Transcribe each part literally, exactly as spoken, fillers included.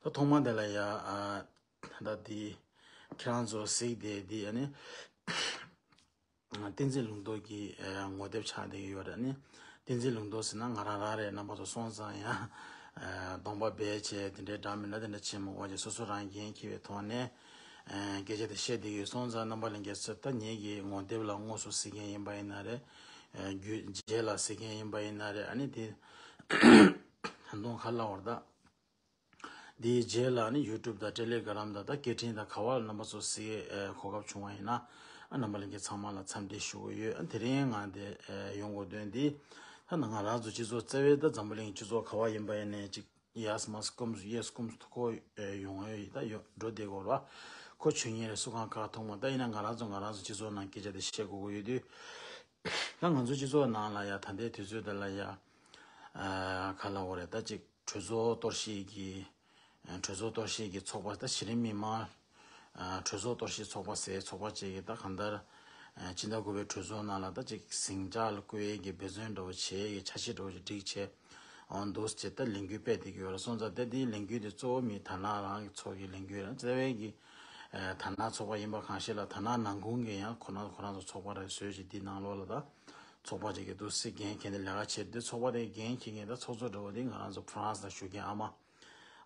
ད་ཐོག་མ་དེ་ལ་ཡ་ཨ་ད་འདི་ཁྱེད་རང་ཚོ་གཟིགས་དེ་འདི་ཨ་ནི་བསྟན་འཛིན་ལུང་རྟོགས་ཀྱི་ཨ་ངོ་དེབ་ཆགས་བསྡད་ཀྱི་ཡོད་རེད། ཨ་ནི་བསྟན་འཛིན་ལུང་རྟོགས་ཟེར་ན་ང་རང་རང་རེད། རྣམ་པ་ཚོ་སོང་ཙང་ཡང་ཨ་གདོང་པ་སྦས་བྱས་དེ་འདྲའི་འདྲ་མིན་ན་དེ་འདྲ་བྱེད་མ་དགོས་བྱས་སོ་སོ་རང་འགན་འཁྱེར་བའི་ཐོག་ནས་ཨ་སྐད་ཆ་དེ་བཤད་བསྡད་ཀྱི་ཡོད། སོང་ཙང་རྣམ་པ་ལྷན་རྒྱས་ཚོ་ད་ངེད་ཀྱི་ངོ་དེབ་ལ་དངོས་སུ་གཟིགས་མཁན་ཡིན་པ་ཡིན་ན་རེད། ཨ་རྒྱུད་རྗེས་ལ་གཟིགས་མཁན་ཡིན་པ་ཡིན་ན་རེད། ཨ་ནི་དེ་ད་དུང་ག་ལབ་དགོས་རེད་ད། འདིའི་རྗེས་ལ་ནི་ཡུ་ཊུབ་དང་ཊེ་ལེ་གྷ་རམ་དང་ད་སྐད་འཕྲིན་དང་ག་བ་ལ་རྣམ་པ་ཚོ་གཟིགས་ཨེ་གོ་སྐབས་བྱུང་བ་ཡིན་ན་ཨ་རྣམ་པ་ལྷན་རྒྱས་ཚང་མ་ལ་འཚམས་འདྲི་ཞུ་གི་ཡོད། ཨ་དེ་རིང་ང་འདི་ཨེ་ཡོང་དགོས་དོན་འདི་ད་ང་རང་ཚོ་སྤྱི་ཚོགས་རྩ་བའི་ད་འཛམ་བུ་གླིང་སྤྱི་ཚོགས་ག་བ་ཡིན་པ་ཡིན་ནའི་ཅིག་ཡས་མ་སྐུམ་ཡས་སྐུམ་ཐུ་ཁོ་ཡོང་ཡོད་ཡིན། ད་ཡོ་འགྲོ་བསྡད་དགོས་ར་ཁོ་ཆོས་ཉིད་རེད། སུ་གང་ག་ཐོག་མ་ད་ཡིན་ན་ང་རང་ཚོ་ང་རང་ཚོ་སྤྱི་ཚོགས་ནང་སྐད་ཆ་དེ་བཤད་དགོས་ཀྱི་ཡོད་དུས་ད་ང་ཚོ་སྤྱི་ཚོགས་ནང་ལ་ཡ་ད་ལྟའི་དུས་ཚོད་དེ་ལ་ཡ་ཨ་ག་ལབ་དགོས་རེད་ད་ཅིག་གྲོས་ཚོགས་གཏོར་བཤིག་གི་གྲོས་ཚོགས་གཏོར་བཤིག་གི་ཚོགས་པ་ད་གཞི་རིམ་མི་མང་གྲོས་ཚོགས་གཏོར་བཤིག་ཚོགས་པ་ཟེར་ཚོགས་པ་བཅས་ཀྱི་ད་གང་ལྟར་སྤྱི་ཟླ་དགུ་པའི་གྲོས་ཚོགས་ནང་ལ་ད་ཅིག་ཟིང་ཆ་ལ་བཀོད་ཡས་ཀྱི་འབད་བརྩོན་འདྲ་བོ་བྱེད་ཡས་ཀྱི་འཆར་གཞི་འདྲ་བོ་ཅིག་བསྒྲིགས་བྱས་འོང་འདུག་ཅེས་ད་ལས་འགུལ་སྤེལ་བསྡད་ཀྱི་ཡོད་རེད། སོང་ཙང་ད་དེའི་ལས་འགུལ་དེ་གཙོ་བོ་མི་དར་ནག་རང་གི་ཚོགས་ཀྱི་ལས་འགུལ་རེད། རྩ་བའི་གི་དར་ནག་ཚོགས་པ་ཡིན་པ་གང་ཤེས་ལ་དར་ནག་ནང་ཁུལ་གྱི་ཡང་ཁོ་རང་ཁོ་རང་ཚོ་ཚོགས་པ་རེད་བཟོས་ཅིག་འདི་ནང་ལོགས་ལ་ད་ཚོགས་པ་ཅིག་གི་འདུག་སེ་འགན་འཁྱེར་ནས་ལས་ཀ་བྱེད་དུས་ཚོགས་པ་དེ་འགན་འཁྱེར་མཁན་ད་ཚོགས་གཙོ་འདྲ་བོ་དེ་ང་རང་ཚོ་ཧྥ་རན་སི་ལ་བཞུགས་མཁན་ཨ་མ།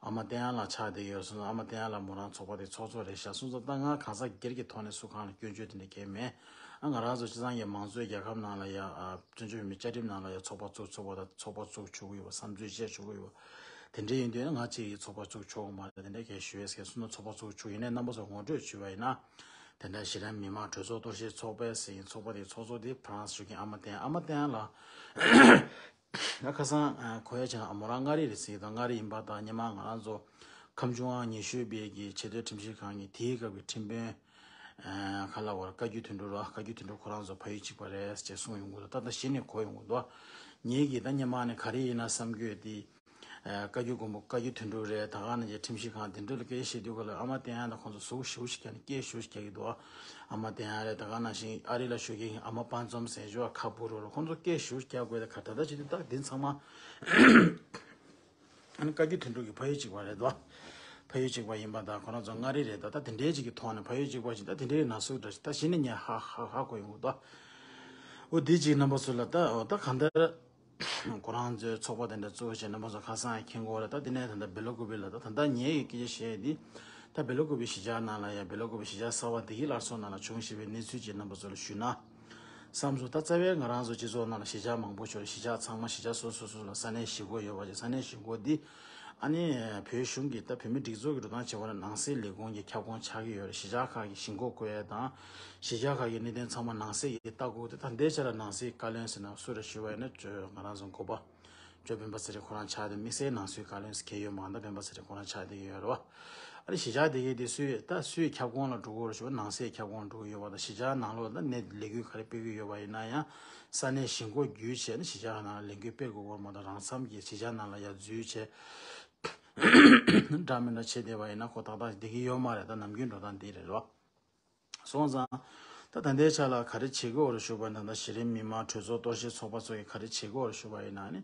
ཨ་མ་བསྟན་དབྱངས་ལགས་ཆགས་བསྡད་ཡོད་སོང་། ཨ་མ་བསྟན་དབྱངས་ལགས་མོ་རང་ཚོགས་པ་དེ་ཚོགས་གཙོ་རེད་ཤག་སོང་ཙང་ད་ང་གང་ཟག་སྒེར་གྱི་ཐོག་ནས་སུ་གང་ལ་སྐྱོན་བརྗོད་དེ་འདྲ་གང་ཡང་མེད། ཨ་ང་རང་ཚོ་སྤྱི་བཏང་གི་མང་གཙོའི་རྒྱལ་ཁབ་ནང་ལ་ཡ་ཨ་བཙན་བྱོལ་བོད་མིའི་བཅའ་ཁྲིམས་ནང་ལ་ཡ་ཚོགས་པ་བཙུགས་ཚོགས་པ་དང་ཚོགས་པ་བཙུགས་ཆོག་གི་ཡོད་པ་བསམ་ཚུལ་བཤད་ཆོག་གི་ཡོད་པ་དེ་འདྲ་ཡིན་དུས་ང་གཅིག་གིས་ཚོགས་པ་བཙུགས་ཆོག་གི་མ་རེད། དེ་འདྲ་གས་ཞུ་ཡས་ཟེར་སོང་ན་ཚོགས་པ་བཙུགས་ཆོག་ཡིན་ནའི་རྣམ་པ་ཚོ་ངོ་སྤྲོད་ཞུས་པ་ཡིན་ན་དེ་འདྲ་གཞི་རིམ་མི་མང་གྲོས་ཚོགས་གཏོར་བཤིག་ཚོགས་པས་ཟེར་ཡིན། ཚོགས་པ་དེའི་ཚོགས་གཙོ་དེ་ཧྥ་རན་སི་བཞུགས་མཁན་ཨ་མ་བསྟན་ཨ་མ་བསྟན་དབྱངས་ལགས། ད་ཁ་སང་ཨ་གོ་ཡ་བྱས་ན་མོ་རང་མངའ་རིས་རེད་ཟེར་གི་འདུག་མངའ་རིས་ཡིན་པ་དང་སྔོན་མ་ང་རང་ཚོ་ཁམས་ལྗོངས་དབང་ཉེ་ཤོས་པའི་གི་ཆེས་མཐོའི་ཁྲིམས་ཞིབ་ཁང་གི་དེའི་སྐབས་ཀྱི་ཁྲིམས་དཔོན་ཨ་ག་ལབ་དགོས་རེད། བཀའ་བརྒྱུད་དོན་གྲུབ་ར་བཀའ་བརྒྱུད་དོན་གྲུབ་ཁོ་རང་ཚོ་ཕ་ཡུལ་གཅིག་པ་རེད་ཅེས་གསུངས་ཡོང་གི་འདུག་ད་ལྟ་གཞི་ནས་གོ་ཡོང་གི་འདུག་ངེད་ཀྱིས་ད་སྔོན་མ་ནས་ག་རེ་ཡིན་ན་བསམ་གྱི་ཡོད་དེ། ཨ་བཀའ་བརྒྱུད་མགོན་པོ་བཀའ་བརྒྱུད་དོན་གྲུབ་རེད། ད་ག་ནང་བཞིན་ཁྲིམས་ཞིབ་ཁང་དེ་འདྲ་ལ་སྐད་ཆ་བཤད་དུས་སྐབས་ལ་ཨ་མ་བསྟན་དབྱངས་དང་ཁོང་ཚོ་ཟུག་ཞེ་པོ་ཞིག་རྒྱག་ནས་སྐད་ཞེ་པོ་ཞིག་རྒྱག་གི་འདུག་ཨ་མ་བསྟན་དབྱངས་རེད། ད་ག་ནང་བཞིན་ཨ་རི་ལ་བཞུགས་མཁན་ཨ་མ་དཔལ་འཛོམས་ཟེར་ཞོ་ཁ་སྤུ་རོ་རོ་ཁོང་ཚོ་སྐད་ཞེ་པོ་ཞིག་རྒྱག་དགོས། ད་ག་ད་ལྟ་བྱེད་དུས་ད་འདི་ཚང་མ་ཨ་ནི་བཀའ་བརྒྱུད་དོན་གྲུབ་ཀྱི་ཕ་ཡུལ་གཅིག་པ་རེད་དོ། ཕ་ཡུལ་གཅིག་པ་ཡིན་པ་དང་ཁོ་རང་ཚོ་མངའ་རིས་རེད། ད་ད་དེ་འདྲའི་ཅིག་གི་ཐོག་ནས་ཕ་ཡུལ་གཅིག་པ་ཞིག་ད་དེ་འདྲའི་ན་ཟུག་འདྲ་ཞིག་ད་གཞི་ནས་ངས་ཧ་ཧ་ཧ་གོ་ཡོང་གི་འདུག་འོ་འདི་ཅིག་རྣམ་པ་ཚོ་ལ་ད་འོ་ད་གང་ལྟར། ཁོ་རང་ཚོའི་ཚོགས་པ་དེ་འདྲ་གཙོ་བོ་བྱས་རྣམ་པ་ཚོ་ཁ་སང་ཡང་མཁྱེན་གྱི་ཡོད་རེད། ད་དེ་ནས་ད་ལྟ་སྦེ་ལ་ཀུ་པེ་ལ་ད་ད་ལྟ་ངའི་སྐད་ཆ་བཤད་འདི་ད་སྦེ་ལ་ཀུ་པེ་གཞིས་ཆགས་ནང་ལ་ཡ་སྦེ་ལ་ཀུ་པེ་གཞིས་ཆགས་གསར་པ་བདེ་སྐྱིད་སླར་གསོ་ནང་ལ་བྱུང་བཞིན་པའི་གནས་ཚུལ་ཅིག་རྣམ་པ་ཚོ་ལ་ཞུས་ན་བསམ་སོང་། ད་རྩ་བའི་ང་རང་ཚོ་སྤྱི་ཚོགས་ནང་ལ་གཞིས་ཆགས་མང་པོ་ཞིག་ཡོད་རེད། གཞིས་ཆགས་ཚང་མ་གཞིས་ཆགས་སོ་སོ་སོ་ལ་ས་གནས་གཞིས་འགོ་ཡོད་པ་ཅིག་ས་གནས་གཞིས་འགོ་འདི་ཨ་ནི་བོད་གཞུང་གི་ད་བོད་མི་སྒྲིག་འཛུགས་ཀྱི་འགྲོ་སྟངས་བྱེད་པ་ན་ནང་སྲིད་ལས་ཁུངས་ཀྱི་ཁྱབ་ཁོངས་ཆགས་ཀྱི་ཡོད་རེད། གཞིས་ཆགས་ཁག་གི་གཞིས་འགོ་བསྐོ་ཡས་དང་། གཞིས་ཆགས་ཁག་གི་གནད་དོན་ཚང་མ་ནང་གསེས་ཀྱིས་ལྟ་དགོས་ཏེ། ད་འདས་ཆ་ལ་ནང་གསེས་བཀའ་བློན་ཟེར་ན་སུ་རེད་ཞུས་པ་ཡིན་ན་ཅོ་ང་རང་ཚོ་འགོ་པ་ཅོ་སྤེན་པ་ཚེ་རིང་ཁོ་རང་ཆགས་ཏེ། དམིགས་བསལ་ནང་སྲིད་བཀའ་བློན་ཟེར་མཁན་ཡོད་མ་རེད། ད་སྤེན་པ་ཚེ་རིང་ཁོ་རང་ཆགས་བསྡད་ཀྱི་ཡོད་རེད་བ། ཨ་ནི་གཞིས་ཆགས་དེ་གའི་དེ་སུས་ད་སུའི་ཁྱབ་ཁོངས་ལ་འགྲོ་གི་ཡོད་རེད་ཞུ་བ། ནང་གསེས་ཁྱབ་ཁོངས་ལ་འགྲོ་གི་ཡོད་པ་དང་། གཞིས་ཆགས་ནང་ལོགས་ལ་ད་ནས་ལས་འགུལ་ག་རེ་སྤེལ་གྱི་ཡོད་པ་ཡིན་ན་ཡང་ས་གནས་གཞིས་འགོ་བརྒྱུད་བྱས་ནས་གཞིས་ཆགས་ནང་ལ་ལས་འགུལ་སྤེལ་དགོས་པ་མ་གཏོགས་རང་འཚམ་གྱིས་གཞིས་ཆགས་ནང་ལ་ཡར་འཛུལ་བྱས་འདྲ་མི་འདྲ་བྱེད་བསྡད་པ་ཡིན་ན་ཁོ་ཏག་ཏག་བསྡད་ཀྱི་ཡོད་མ་རེད། ད་ནམ་རྒྱུན་འགྲོ་སྟངས་འདི་རེད་རོ། སོང་ཙང་། ད་ད་ལྟའི་ཆ་ལ་ག་རེ་བྱེད་ཀྱི་ཡོད་རེད་ཞུ་བ་ན། ད་གཞི་རིམ་མི་མང་གྲོས་ཚོགས་གཏོར་བཤིག་ཚོགས་པ་ཚོ་གིས་ག་རེ་བྱེད་ཀྱི་ཡོད་རེད་ཞུ་བ་ཡིན་ན་ནི།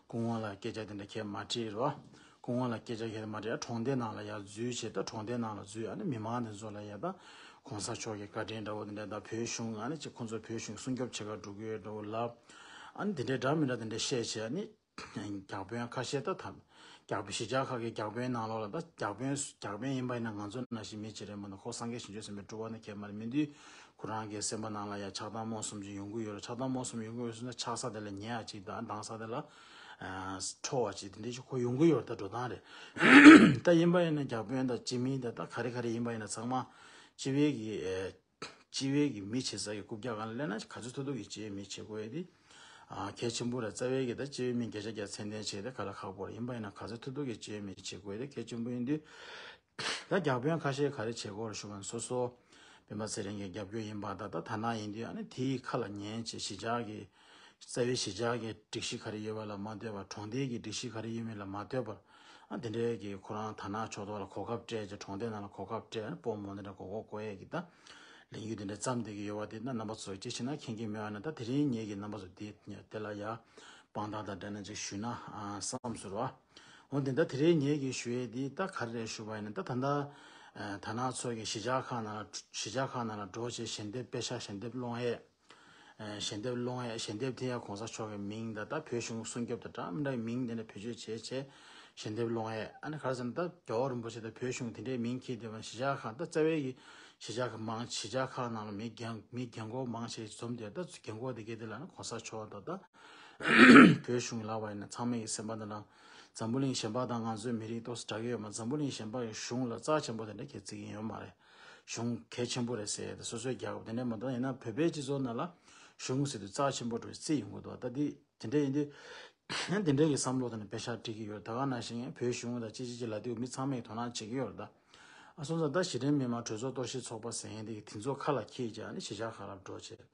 སྐུ་ངོ་ལ་སྐད་ཆ་དེ་འདྲ་གས་མ་དྲིས་རོ། སྐུ་ངོ་ལ་སྐད་ཆ་གས་མ་དྲིས། གྲོང་སྡེ་ནང་ལ་ཡར་འཛུལ་བྱས། ད་གྲོང་སྡེ་ནང་ལ་འཛུལ། ཨ་ནི་མི་མང་དེ་ཚོ་ལ་ཡ་ད་གོང་ས་མཆོག་གི་བཀའ་དྲིན་འདྲ་བོ་དེ་འདྲ། ད་བོད་གཞུང་ཨ་ནི་ཅིག་ཁོང་ཚོ་བོད་གཞུང་སྲུང་སྐྱོབ་བྱེད་གར་འགྲོ་གི་ཡོད་འདྲ་བོ་ལབ། ཨ་ནི་དེ་འདྲའི་འདྲ་མི་འདྲ་དེ་འདྲ་བཤད་བྱས། ཨ་ནི། བརྒྱ་དཔོན་ཁ་ཤས་ད་ཐམ། བརྒྱ་དཔོན་གཞིས་ཆགས་ཁག་གི་བརྒྱ་དཔོན་ནང་ལོགས་ལ་ད་བརྒྱ་དཔོན་བརྒྱ་དཔོན་ཡིན་པ་ཡིན་ན་ང་ཚོ་ནང་བཞིན་མི་གཅིག་རེད་མ་གཏོགས། ཁོ་སངས་རྒྱས་བྱང་ཆུབ་སེམས་དཔའི་སྤྲུལ་པ་ནི་གས་མ་རེད། མི་འདུས་ཁོ་རང་གི་སེམས་པ་ནང་ལ་ཡ་ཆགས་སྡང་རྨོངས་གསུམ་ཅིག་ཡོང་གི་ཡོད་རེད། ཆགས་སྡང་རྨོངས་གསུམ་ཡོང་གི་ཡོད་སོང་ན་ཆགས་ས་དེ་ལ་ཉལ་ཡ་ཅིག་དང་། ལྡང་ས་དེ་ལ་ཨ་ཁྲོ་བ་ཅིག་དེ་འདྲའི་ཅིག་ཁོ་ཡོང་གི་ཡོད་རེད། ད་འགྲོ་སྟངས་རེད། ད་ཡིན་པ་ཡིན་ན་བརྒྱ་དཔོན་དང་སྤྱི་མི་དང་ད་ག་རེ་ག་རེ་ཡིན་པ་ཡིན་ན་ཚང་མ་སྤྱི་པའི་གི་ཨེ། སྤྱི་པའི་གི་མི་བྱེད་ས་གི་རྐུབ་བཀྱག་སྒང་ལ་སླེབས་ན་ག་ཚོད་ཐུབ་ཐུབ་ཀྱི་སྤྱི་པའི་མི་བྱེད་དགོས་ཡ་དེ། ཨ་གལ་ཆེན་པོ་རེད། རྩ་བའི་གི་ད་སྤྱི་པའི་མི་བརྒྱ་ཆ་བརྒྱ་མཚན་ལྡན་བྱེད་དེ་ག་ལ་ཁག་པོ་རེད། ཡིན་པ་ཡིན་ན་ག་ཚོད་ཐུབ་ཐུབ་ཀྱི་སྤྱི་པའི་མི་བྱེད་དགོས་ཡ་དེ་གལ་ཆེན་པོ་ཡིན་དུས། ད་བརྒྱ་དཔོན་ཁ་ཤས་ག་རེ་བྱེད་དགོས་རེད་ཞུ་བ་ན། སོ་སོ་སྤེན་པ་ཚེ་རིང་གི་རྒྱབ་སྐྱོར་ཡིན་པ་ད་ད་ཐ་ན་ཡིན་དུས། ཨ་ནི་དེའི་ཁ་ལ་ཉན་བྱས་གཞིས་ཆགས་ཀྱི་རྩ་བའི་གཞིས་ཆགས་ཀྱི་སྒྲིག་གཞི་ག་རེ་ཡོད་པ་ལ་མ་ལྟོས་པར། གྲོང་སྡེའི་གི་སྒྲིག་གཞི་ག་རེ་ཡོད་མེད་ལ་མ་ལྟོས་པར། ཨ་དེ་འདྲའི་གི་ཁོ་རང་ཐ་ན་ཕྱོགས་གཏོགས་ལ་གོ་སྐབས་སྤྲད་ཅིག་གྲོང་སྡེ་ནང་ལ་གོ་སྐབས་སྤྲད། ཨ་ནི་སྤོ་མོ་འདི་འདྲ་མགོ་སྐོར་སྐོར་ཡས་ཀྱི་ད་ལས་འགུལ་འདི་འདྲ་བརྩམས་བསྡད་ཀྱི་ཡོད་པ་དེ་ད་རྣམ་པ་ཚོས་ཅིག་བྱས་ན་མཁྱེན་གྱི་མེད་པ་ན། ད་དེ་རིང་ངེད་ཀྱིས་རྣམ་པ་ཚོ་དེ་དེ་ལ་ཡ་དཔང་རྟགས་དང་འབྲེལ་ནས་ཅིག་ཞུས་ན་ཨ་བསམ་སོང་ར། འོ་དེ་འདྲ་དེ་རིང་ངེད་ཀྱིས་ཞུ་ཡས་འདི་ད་ག་རེ་རེད་ཞུ་བ་ཡིན་ན། ད་ད་ལྟ་ཨ་དར་ནག་ཚོ་གི་གཞིས་ཆགས་ཁག་ནང་ལ་གཞིས་ཆགས་ཁག་ནང་ལ་འགྲོ་བྱས་ཞལ་འདེབས་པེ་ཤག་ཞལ་འདེབས་སློང་ཡས། ཨ་ཞལ་འདེབས་སློང་ཡས། ཞལ་འདེབས་དེ་ཡང་གོང་ས་མཆོག་གི་མིང་དང་ད་བོད་གཞུང་སྲུང་སྐྱོབ་དང་འདྲ་མི་འདྲ་གི་མིང་དེ་འདྲ་བེད་སྤྱོད་བྱས་བྱས་ཞལ་འདེབས་སློང་ཡས། ཨ་ནི་ག་རེ་ཟེར་ན་ད་རྒྱལ་བ་རིན་པོ་ཆེ་དང་བོད་གཞུང་དེ་འདྲའི་མིང་འཁྱེར་བསྡད་པ་གཞིས་ཆགས་ཁག་ད་རྩ་བའི་གི་གཞིས་ཆགས་ཀྱི་མང་གཞིས་ཆགས་ཁག་ནང་ལ་མི་རྒན་མི་རྒན་འཁོགས་མང་ཆེ་འཛོམས་བསྡད། ད་རྒན་འཁོགས་དེ་གས་དེ་ལ་ནི་གོང་ས་མཆོག་དང་ད་བོད་གཞུང་ལབ་པ་ཡིན་ན་ཚང་མས་ཀྱི་སེམས་པ་ནང་ལ་འཛམ་བུ་གླིང་གཞན་པ་དང་ང་ཚོའི་མི་རིགས་ཏོག་ཙམ་འདྲ་གི་ཡོད་མ། འཛམ་བུ་གླིང་གཞན་པ་ཡི་གཞུང་ལ་རྩ་ཆེན་པོ་དེ་འདྲ་གས་བརྩི་གི་ཡོད་མ་རེད། གཞུང་གལ་ཆེན་པོ་རེད་ཟེར་ཡས་དེ་སོ་སོའི་རྒྱལ་ཁབ་དེ་འདྲ་མ་གཏོགས། ཡིན་ན་བོད་པའི་སྤྱི་ཚོགས་ནང་ལ་གཞུང་ཟེར་དུས་རྩ་ཆེན་པོ་འདྲ་བོ་བརྩི་ཡོང་གི་འདུག་ད་འདི་དེ་འདྲ་ཡིན་དུས་དེ་འདྲ་གི་བསམ་བློ་དེ་ནི་པེ་ཤག་སྤྲད་ཀྱི་ཡོད། ད་ག་ནང་བཞིན་བོད་གཞུང་དང་ཅི་ཅི་ཅི་ལ་དུས་མི་ཚང་མས་དོ་སྣང་བྱེད་ཀྱི་ཡོད་རེད། ད་ཨ་སོང་ཙང་ད་གཞི་རིམ་མི་མང་གྲོས་ཚོགས་གཏོར་བཤིག་ཚོགས་པ་ཟེར་མཁན་དེ་གི་དེ་ཚོ་ཁ་ལ་འཁྱེར་བྱས་ཨ་ནི་གཞིས་ཆགས་ཁག་ལ་འགྲོ་བྱས།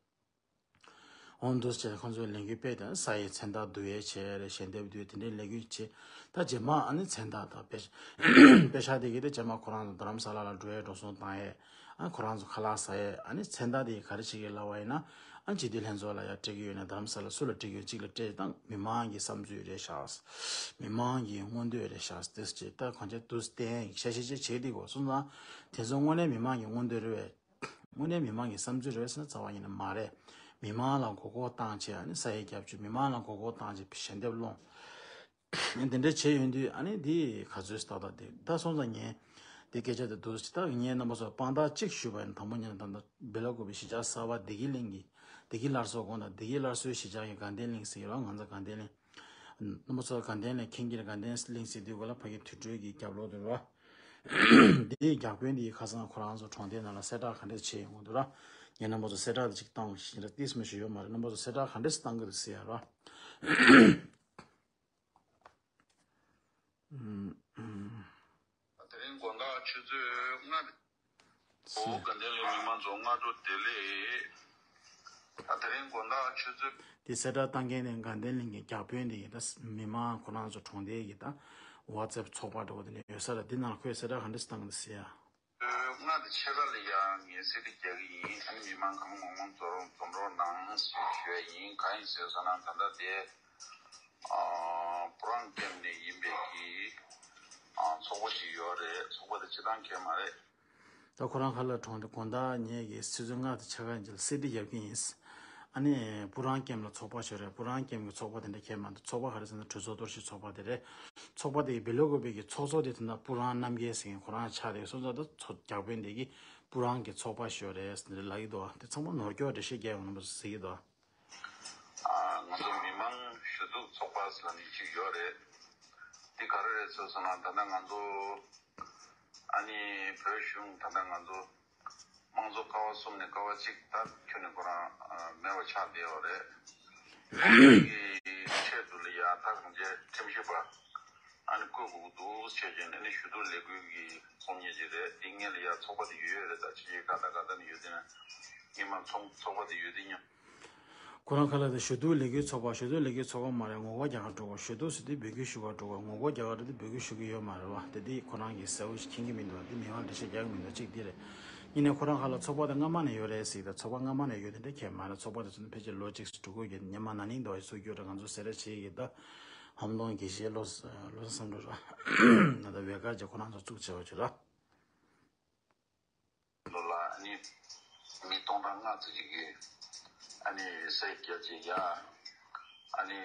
འོང་འདུག་བྱས་ཁོང་ཚོས་ལས་འགུལ་སྤེལ་ཏེ་ས་ཡི་མཚན་རྟགས་བསྡུ་ཡས་བྱས་རེད། ཞལ་འདེབས་བསྡུ་ཡས་དེ་འདྲའི་ལས་འགུལ་བྱས། ད་རྗེས་མ་ཨ་ནི་མཚན་རྟགས་དང་པེ་པེ་ཤག་དེ་གི་དེ་རྗེས་མ་ཁོ་རང་ཚོ་རྡ་རམ་ས་ལ་ལ་འགྲོ་ཡས་འགྲོ་སོང་བཏང་ཡས། ཨ་ཁོ་རང་ཚོ་ཁ་ལག་ཟ་ཡས། ཨ་ནི་མཚན་རྟགས་དེ་ག་རེ་བྱེད་ཀྱི་ལབ་པ་ཡིན་ན། ཨ་སྤྱི་འཐུས་ལྷན་ཚོགས་ལ་ཡ་སྤྲད་ཀྱི་ཡོད་ན་རྡ་རམ་ས་ལ་སུ་ལ་སྤྲད་ཀྱི་ཡོད་གཅིག་ལ་སྤྲད་དང་མི་མང་གི་བསམ་ཚུལ་རེད་ཤག་མི་མང་གི་མངོན་འདོད་རེད་ཤག་དེ་ཅེས་ད་གང་ཅི་དུས་བསྟན་ཤ་ཤེས་ཅེས་བྱེད་དེ་གོ་སོང་ཙང་དེ་ཚོ་དངོས་གནས་མི་མང་གི་མངོན་འདོད་རེད་བས། དངོས་གནས་མི་མང་གི་བསམ་ཚུལ་རེད་ཟེར་ན་རྩ་བ་ཉིད་ནས་མ་རེད། མི་མང་ལ་མགོ་སྐོར་བཏང་བྱས་ཨ་ནི་ས་ཡི་རྒྱབ་ཆུ་མི་མང་ལ་མགོ་སྐོར་བཏང་བྱས་ཞལ་འདེབས་སློང་། དེ་འདྲ་བྱས་ཡོང་དུས་ཨ་ནི་འདི་ག་ཚོད་ཏག་ཏག་དེ་ད་སོང་ཙང་ངས་འདི་སྐད་ཆ་དེ་འདུག་ད་ངས་རྣམ་པ་ཚོ་དཔང་རྟགས་གཅིག་ཞུས་པ་ཡིན་ན། དང་པོ་ཉིད་ནས་ད་ལྟ་སྦེལ་ཀོབ་གཞིས་ཆགས་གསར་པ་བདེ་སྐྱིད་གླིང་གི་བདེ་སྐྱིད་སླར་གསོ་དགོན་དང་བདེ་སྐྱིད་སླར་གསོའི་གཞིས་ཆགས་ཀྱི་དགའ་ལྡན་གླིང་ཟེར་གྱི་རོགས། ང་ཚོ་དགའ་ལྡན་གླིང་རྣམ་པ་ཚོ་དགའ་ལྡན་གླིང་མཁྱེན་གྱི་རེད། དགའ་ལྡན་གླིང་ཟེར་དུས་གོ་ལ་ཕ་གི་དུར་ཁྲོད་ཀྱི་རྒྱབ་ལོགས་དེ་རོགས། འདི་རྒྱག་དཔོན་འདི་ཁ་སང་ཁོ་རང་ཚོ་གྲོང་སྡེ་ནང་ལ་གསལ་བསྒྲགས་ག་འདྲས་བྱས་ཡོང་གི་འདུག་ར། ངས་རྣམ་པ་ཚོ་གསལ་བསྒྲགས་དེ་ཅིག་བཏང་བཞིན་ར། ཏིས་མ་ཞུ་ཡོད་མ་རེད། རྣམ་པ་ཚོ་གསལ་བསྒྲགས་ག་འདྲས་བཏང་གི་འདུག་ཟེར་ཡ་ར། དེ་རིང་དགོང་དག་ཆུ་ཚོད་ལྔ། ཨོ་དགའ་ལྡན་གླིང་མི་མང་ཚོ་སྔ་དྲོ་བདེ་ལེགས། ད་དེ་རིང་དགོང་དག་ཆུ་ཚོད། དེ་གསལ་བསྒྲགས་བཏང་མཁན་ནི་དགའ་ལྡན་གླིང་གི་རྒྱག་དཔོན་དེ་ཡིན། ད་མི་མང་ཁོ་རང་ཚོ་གྲོང་སྡེ་གི་ད་ཝ་ཙེབ་ཚོགས་པ་འདྲ་བོ་དེ་འདྲ་ཡོད་ས་ར། དེ་ནང་ལ་ཁོས་གསལ་བསྒྲགས་ག་འདྲས་བཏང་གི་འདུག་ཟེར་ཡ། ལྔ་དང་ཕྱེད་ཀ་ལ་ཡང་ངས་གསལ་བསྒྲགས་རྒྱག་གི་ཡིན། ཨ་ནི་མི་མང་གང་མང་མང་འཛོམས་འཛོམས་རོགས་གནང་ཞེས་ཞུ་ཡ་ཡིན། གང་ཡིན་ཟེར་སོང་ན་ད་ལྟ་དེ་ཨ་སྤུ་རང་ཀེམ་ནས་ཡིན་པའི་གི་ཨ་ཚོགས་པ་ཞིག་ཡོད་རེད། ཚོགས་པ་དེ་སྤྱི་བཏང་གལ་མ་རེད། ད་ཁོ་རང་ཁ་ལ་གྲོང་སྡེ་དགོང་དག་ངས་ཀྱི་ཆུ་ཚོད་ལྔ་དང་ཕྱེད་ཀ་ཡིན་ཅིག་ལ་གསལ་བསྒྲགས་རྒྱབ་ཀྱི་ཡིན། ཨ་ནི་སྤུ་རང་ཀེམ་ལ་ཚོགས་པ་ཞིག་རེད། སྤུ་རང་ཀེམ་གྱི་ཚོགས་པ་དེ་འདྲ་ཁྱད་མ་འདུག་ཚོགས་པ་ག་རེ་ཟེར་ན་གྲོས་ཚོགས་གཏོར་བཤིག་ཚོགས་པ་དེ་རེད། ཚོགས་པ་དེ་གི་བེ་ལོ་ཀོ་པེ་གི་ཚོགས་གཙོ་དེ་ད་ལྟ་སྤུ་རང་རྣམ་རྒྱལ་ཟེར་མཁན་ཁོ་རང་ཆགས་རེད། སོང་ཙང་ད་ཚོགས་རྒྱག་དཔོན་དེ་གི་སྤུ་རང་གི་ཚོགས་པ་ཞིག་རེད་ཟེར་ནས་ལབ་ཀྱི་འདུག་དེ་ཚང་མ་ནོར་སྐྱོར་འགྲེལ་བཤད་རྒྱག་ཡོང་ན་མ་ཟེར་གྱི་འདུག་ང་ཚོ་མི་མང་ཞུ་གཏུག་ཚོགས་པ་ཟེར་ནས་གཅིག་ཡོད་རེད། འདི་ག་རེ་རེད་ཟེར་སོང་ན་ད་ལྟ་ང་ཚོ་ཨ་ནི་བོད་གཞུང་ད་ལྟ་ང་ཚོ་དམངས་གཙོ་ཀ་བ་གསུམ་ནས་ཀ་བ་གཅིག་ད་ཁྱོན་ནས་ཁོ་རང་མེད་པ་ཆགས་བསྡད་ཡོད་རེད། ཁོང་གི་ཆེད་དུ་ལ་ཡ་ད་གང་ཅི་ཁྲིམས་ཞིབ་པ་ཨ་ནི་བསྐོ་དགོས་ཀྱི་འདུག་ཟེར་བྱས་ནས་ཨ་ནི་ཞུ་གཏུག་ལས་འགུལ་གྱི་ཚོགས་མི་ཅིག་རེད། འདི་སྔོན་ལ་ཡ་ཚོགས་པ་དེ་ཡོད་ཡོད་རེད། ད་ཕྱི་རྒྱལ་ག་ད་ག་ད་ནས་ཡོད་དེ་ན་སྔོན་མ་ཚོགས་ཚོགས་པ་དེ་ཡོད་དེ་སྙམ། ཁོ་རང་ཁ་ལ་དེ་ཞུ་གཏུག་ལས་འགུལ་ཚོགས་པ། ཞུ་གཏུག་ལས་འགུལ་ཚོགས་པ་མ་རེད། ངོ་རྒོལ་རྒྱག་གར་འགྲོ་དགོས། ཞུ་གཏུག་ཟེར་དུས་འབོད་སྐུལ་ཞུ་གར་འགྲོ་དགོས། ངོ་རྒོལ་རྒྱག་གར་འགྲོ་དུས་འབོད་སྐུལ་ཞུ་གི་ཡོད་མ་རེད་བ། དེ་དེ་ཁོ་རང་གིས་གསལ་བོ་ཞིག་མཁྱེན་གྱི་མི་འདུག་འདི་མི་མང་འགྲེལ་བཤད་རྒྱག་གི་མི་འདུག་གཅིག་འདི་རེད། གཉིས་ནས་ཁོ་རང་ཁ་ལ་ཚོགས་པ་དེ་སྔ་མ་ནས་ཡོད་རེད་ཟེར། ད་ཚོགས་པ་སྔ་མ་ནས་ཡོད་དེ་འདྲ་ཁྱད་མ་རེད། ཚོགས་པ་དེ་ཚོ་ནི་ཕལ་ཆེར་ལོ་གཅིག་དྲུག་དགུ་ཡོད། སྔོན་མ་ན་ནིང་འདྲ་བ་ཞིག་བཙུགས་རྒྱུ་རེད། ང་ཚོ་ཟེར་རེ་བྱེད་ཀྱི་ད་ཧམ་ཏོང་དགེ་བཤེས་བློ་བློ་བཟང་བསམ་གྲུབ་ར་ན་ད་ཝེ་ཀ་ཅེ་ཁོ་རང་ཚོ་བཙུགས་བྱས་པ་ཅིག་ར། ལོ་ལ་ཨ་ནི་མི་སྟོང་ཕྲག་ལྔ་ཙམ་ཅིག་གིས་ཨ་ནི་སེར་སྐྱ་ཅིག་ཡ་ཨ་ནི་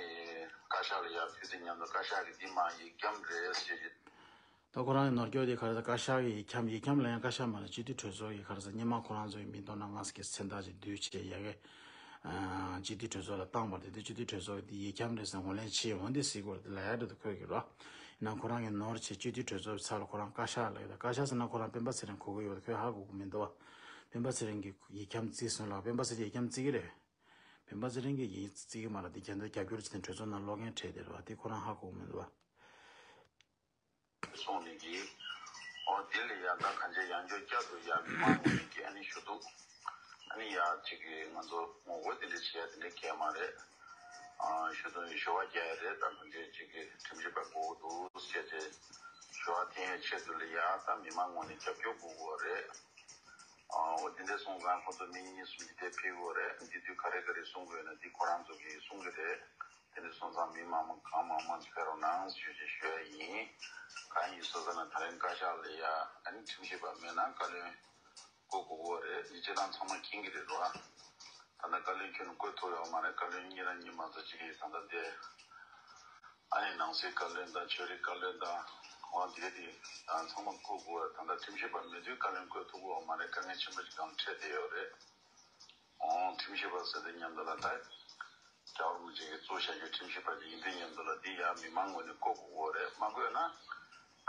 བཀའ་ཤག་ལ་ཡ་ཕུལ་དུས་མཉམ་དུ་བཀའ་ཤག་གིས་འདི་མ་ཡིག་འཁྱམ་རེད་ཟེར་གྱི། ད་ཁོ་རང་གི་ནོར་སྐྱོར་དེ་ག་རེ་ཟེར། བཀའ་ཤག་གི་ཡིག་འཁྱམ། ཡིག་འཁྱམ་ལ་ཡང་བཀའ་ཤག་མ་རེད། སྤྱི་འཐུས་གྲོས་ཚོགས་ཀྱི་ག་རེ་ཟེར། སྔོན་མ་ཁོ་རང་ཚོ་གི་མི་སྟོང་ཕྲག་ལྔ་ཙམ་གྱི་མཚན་རྟགས་ཅིག་བསྡུས་བྱས་ཡ་གི་སྤྱི་འཐུས་གྲོས་ཚོགས་ལ་བཏང་བ་རེད། དེ་སྤྱི་འཐུས་གྲོས་ཚོགས་ཀྱིས་དེ་ཡིག་འཁྱམ་རེད་ཟེར་ངོས་ལེན་བྱས་ཡོང་། འདི་ཟེར་གྱི་ཡོད་རེད། དེ་ལབ་ཡ་རེད་འདུག་ཁོས་ཀྱི་རོ། ཡིན་ནའང་ཁོ་རང་གི་ནོར་བྱས་སྤྱི་འཐུས་གྲོས་ཚོགས་ཚར་ལ་ཁོ་རང་བཀའ་ཤག་ལ་ཡོད། ད་བཀའ་ཤག་ཟེར་ན་ཁོ་རང་སྤེན་པ་ཚེ་རིང་གོ་གི་ཡོད། ཁོས་ཧ་གོ་གི་མི་འདུག་བ། སྤེན་པ་ཚེ་རིང་གིས་ཡིག་འཁྱམ་བརྩིས་སོང་ལ། སྤེན་པ་ཚེ་རིང་ཡིག་འཁྱམ་བརྩི་གི་རེད། སྤེན་པ་ཚེ་རིང་གིས་ཡིག་བརྩི་གི་མ་རེད། དེ་རྒྱ་མཚོ་རྒྱབ་སྐྱོར་བྱས་ནས་གྲོས་ཚོགས་ནང་ཀློག་མཁན་ཁྲིད་དེ་རེད་བ། དེ་ཁོ་རང་ཧ་གོ་གི་མི་འདུག་བ། སོང་ནས་ཀྱི། ཨོ་དེ་ལས་ཡང་ད་གང་ཅི་ཡང་བསྐྱར་དུ་ཡང་མི་མང་ངོས་ནས་ཀྱི་ཨ་ནི་ཞུ་གཏུག་ཨ་ནི་ཡ་གཅིག་གི་ང་ཚོ་ངོ་རྒོལ་དེ་འདྲ་བྱེད་ཡ་དེ་འདྲ་གལ་མ་རེད། ཨ་ཞུ་གཏུག་ཞུ་བ་རྒྱག་ཡ་རེད། ད་གང་ཅི་གཅིག་གི་ཁྲིམས་ཞིབ་པ་དགོས་འདུག་ཟེར་ཏེ་ཞུ་བ་འཐེན་ཡའི་ཆེད་དུ་ལ་ཡ་ད་མི་མང་ངོས་ནས་རྒྱབ་སྐྱོར་དགོས་དགོས་རེད། ཨོ་དེ་འདྲ་སོང་ཙང་ཁོ་ཚོ་མི་གཉིས་གསུམ་གྱིས་དེ་ཕེབས་དགོས་རེད། འདི་དུས་ག་རེ་ག་རེ་གསུང་དགོས་ན་འདི་ཁོ་རང་ཚོ་གིས་གསུང་གི་རེད། དེ་འདྲ་སོང་ཙང་མི་མང་པོ་གང་མང་མང་ཅིག་ཕེབས་རོགས་གནང་ཞུ་ཞེས་ཞུ་ཡ་ཡིན། གང་ཡིན་ཟེར་ན་ད་རིང་བཀའ་ཤག་ལ་ཡ་ཨ་ནི་ཁྲིམས་ཞིབ་པ་མེད་ན་བཀའ་བློན་བསྐོ་དགོས་ཀྱི་རེད། འདི་སྤྱིར་བཏང་ཚང་མ་མཁྱེན་གྱི་རེད་རོ། ད་ལྟ་བཀའ་བློན་ཁྱོན་ནས་བསྐོ་ཐུབ་ཡོད་མ་རེད། བཀའ་བློན་གཉིས་རང་གཉིས་མ་གཏོགས་ཅིག་གིས་ད་ལྟ་དེ། ཨ་ནི་ནང་སྲིད་བཀའ་བློན་དང་ཆོས་རིག་བཀའ་བློན་དང་འོ་དེ་དེ་ཚང་མ་བསྐོ་དགོས། ད་ལྟ་ཁྲིམས་ཞིབ་པ་མེད་དུས་བཀའ་བློན་བསྐོ་ཐུབ་ཀྱི་ཡོད་མ་རེད། དཀའ་ངལ་ཆེན་པོ་ཞིག་སྒང་འཕྲད་བསྡད་ཡོད་རེད། འོ་ཁྲིམས་ཞིབ་པ་ཟེར་དུས་མཉམ་དུ་ལ་ད་རྒྱལ་བ་རིན་པོ་ཆེ་གིས་གཙོ་བཞག་རྒྱུ་ཁྲིམས་ཞིབ་པ་ཞིག་ཡིན་དུས་མཉམ་དུ་ལ་འདི་ཡང་མི་མང་ངོས་ནས་བསྐོ་དགོས་ཀྱི་ཡོད་རེད། མ་བསྐོས་ན་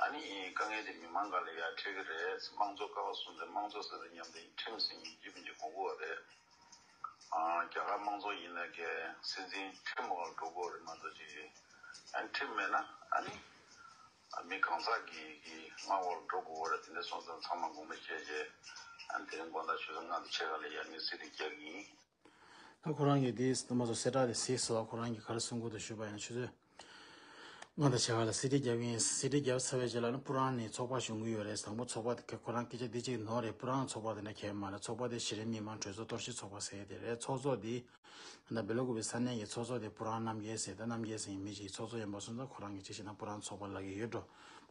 ཨ་ནི་དཀའ་ངལ་དེ་མི་མང་སྒང་ལ་ཡར་འཕྲད་ཀྱི་རེད། དམངས་གཙོ་ཀ་བ་གསུངས་ཏེ་དམངས་གཙོ་ཟེར་དུས་མཉམ་དུ་ཁྲིམས་ཟེར་ཡིན་གཅིག་མིན་གཅིག་དགོས་ཀྱི་ཡོད་རེད། རྒྱ་གར་དམངས་གཙོ་ཡིན་ན་གའི་སྲིད་འཛིན་ཁྲིམས་འོག་ལ་འགྲོ་དགོས་རེད་མ་གཏོགས་ཅིག་ཨ་ནི་ཁྲིམས་མེད་ན་ཨ་ནི་མི་གང་ཟག་གི་གི་མངའ་འོག་ལ་འགྲོ་དགོས་རེད། དེ་འདྲ་སོང་ཙང་ཚང་མ་དགོངས་པ་བཞེས་བྱས་ཨ་ནི་དེ་རིང་དགོང་དག་ཆུ་ཚོད་ལྔ་དང་ཕྱེད་ཀ་ལ་ཡར་ངས་གསེར་ཁྲི་རྒྱག་གི་ཡིན། ད་ཁོ་རང་གིས་དེ་མ་གཏོགས་གསལ་བསྒྲགས་དེ་གཟིགས་སོ། ཁོ་རང་གིས་ག་རེ་གསུང་གི་འདུག་ཞུས་པ་ཡིན་ན་ཆུ་ཚོད་ང་དང་བྱ་བ་ལ་གསེར་ཁྲི་བརྒྱབ་ཡིན། གསེར་ཁྲི་བརྒྱབ་ཚར་བའི་རྗེས་ལ་ནི་སྤུ་རང་ནས་ཚོགས་པ་གཞུང་གི་ཡོད་རེད། དང་པོ་ཚོགས་པ་དེ་ཁོ་རང་སྐད་ཆ་འདི་གཅིག་ནོར་རེད། སྤུ་རང་ཚོགས་པ་དེ་འདྲ་གས་མ་རེད། ཚོགས་པ་དེ་གཞི་རིམ་མི་མང་གྲོས་ཚོགས་གཏོར་བཤིག་ཚོགས་པ་ཟེར་ཡས་དེ་རེད། ཚོགས་གཙོ་དེ་ད་སྦེ་ལ་ཀུ་པའི་ས་གནས་ཀྱི་ཚོགས་གཙོ་དེ་སྤུ་རང་རྣམ་རྒྱལ་ཟེར། ད་རྣམ་རྒྱལ་ཟེར་མི་ཅིག་ཚོགས་གཙོ་ཡིན་པ་སོང་ཙང་ཁོ་རང་གི་ཅིག་བྱས་ན་སྤུ་རང་ཚོགས་པ་ལབ་ཀྱི་ཡོད་འགྲོ།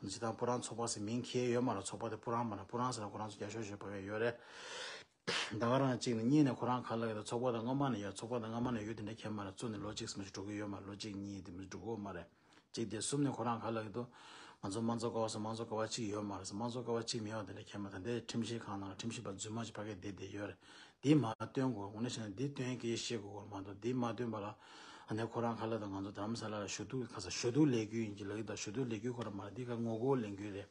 ཇི་ལྟར་སྤུ་རང་ཚོགས་པ་ཟེར་མིང་ཁྱེར་ཡོད་མ་རེད། ཚོགས་པ་དེ་སྤུ་རང་མ་རེད། སྤུ་རང་ཟེར་ན་ཁོ་རང་ཚོ་རྒྱ་ཤོག་ཤོག་ཕབ་ཡས་ཡོད་རེད། ད་ག་རང་གཅིག་ནི་གཉིས་ནས་ཁོ་རང་ག་ལ་ཡོད། ཚོགས་པ་དང་སྔ་མ་ནས་ཡོད། ཚོགས་པ་དང་སྔ་མ་ནས་ཡོད་དེ་འདྲ་ཁྱད་མ་རེད། བཙུགས་ནས་ལོ་གཅིག་ཙམ་ཞིག་འགྲོ་གི་ཡོད་མ་རེད། ལོ་གཅིག་གཉིས་དེ་མི་འགྲོ་གི་ཡོད་མ་རེད། གཅིག་དེ་གསུམ་ནས་ཁོ་རང་ག་ལ་ཡོད་དོ། ང་ཚོ་དམངས་གཙོ་ཀ་བ་སོ་དམངས་གཙོ་ཀ་བ་གཅིག་ཡོད་མ་རེད། དམངས་གཙོ་ཀ་བ་གཅིག་མེད་པ་དེ་འདྲ་ཁྱད་མ་རེད། ད་ལྟའི་ཁྲིམས་ཞིབ་ཁང་ནང་ལ་ཁྲིམས་ཞིབ་པ་རྫུན་མ་ཅིག་ཕ་གིར་བསྡད་བསྡད་ཡོད་རེད། དེ་མ་བཏོན་དགོས། དངོས་གནས་བྱས་ན་དེ་བཏོན་གྱི་ཤེས་དགོས་མ་གཏོགས་དེ་མ་བཏོན་པ་ལ་ཨ་ནེ་ཁོ་རང་ག་ལ་དང་ང་ཚོ་རྡ་རམ་ས་ལ་ལ་ཞུ་གཏུག་ག་ས་ཞུ་གཏུག་ལས་འགུལ་ཡིན་གྱི་ལབ་ཀྱི་འདུག་ཞུ་གཏུག་ལས་འགུལ་ཁོ་རང་མ་རེད། དེ་ག་ངོ་རྒོལ་ལས་འགུལ་རེད།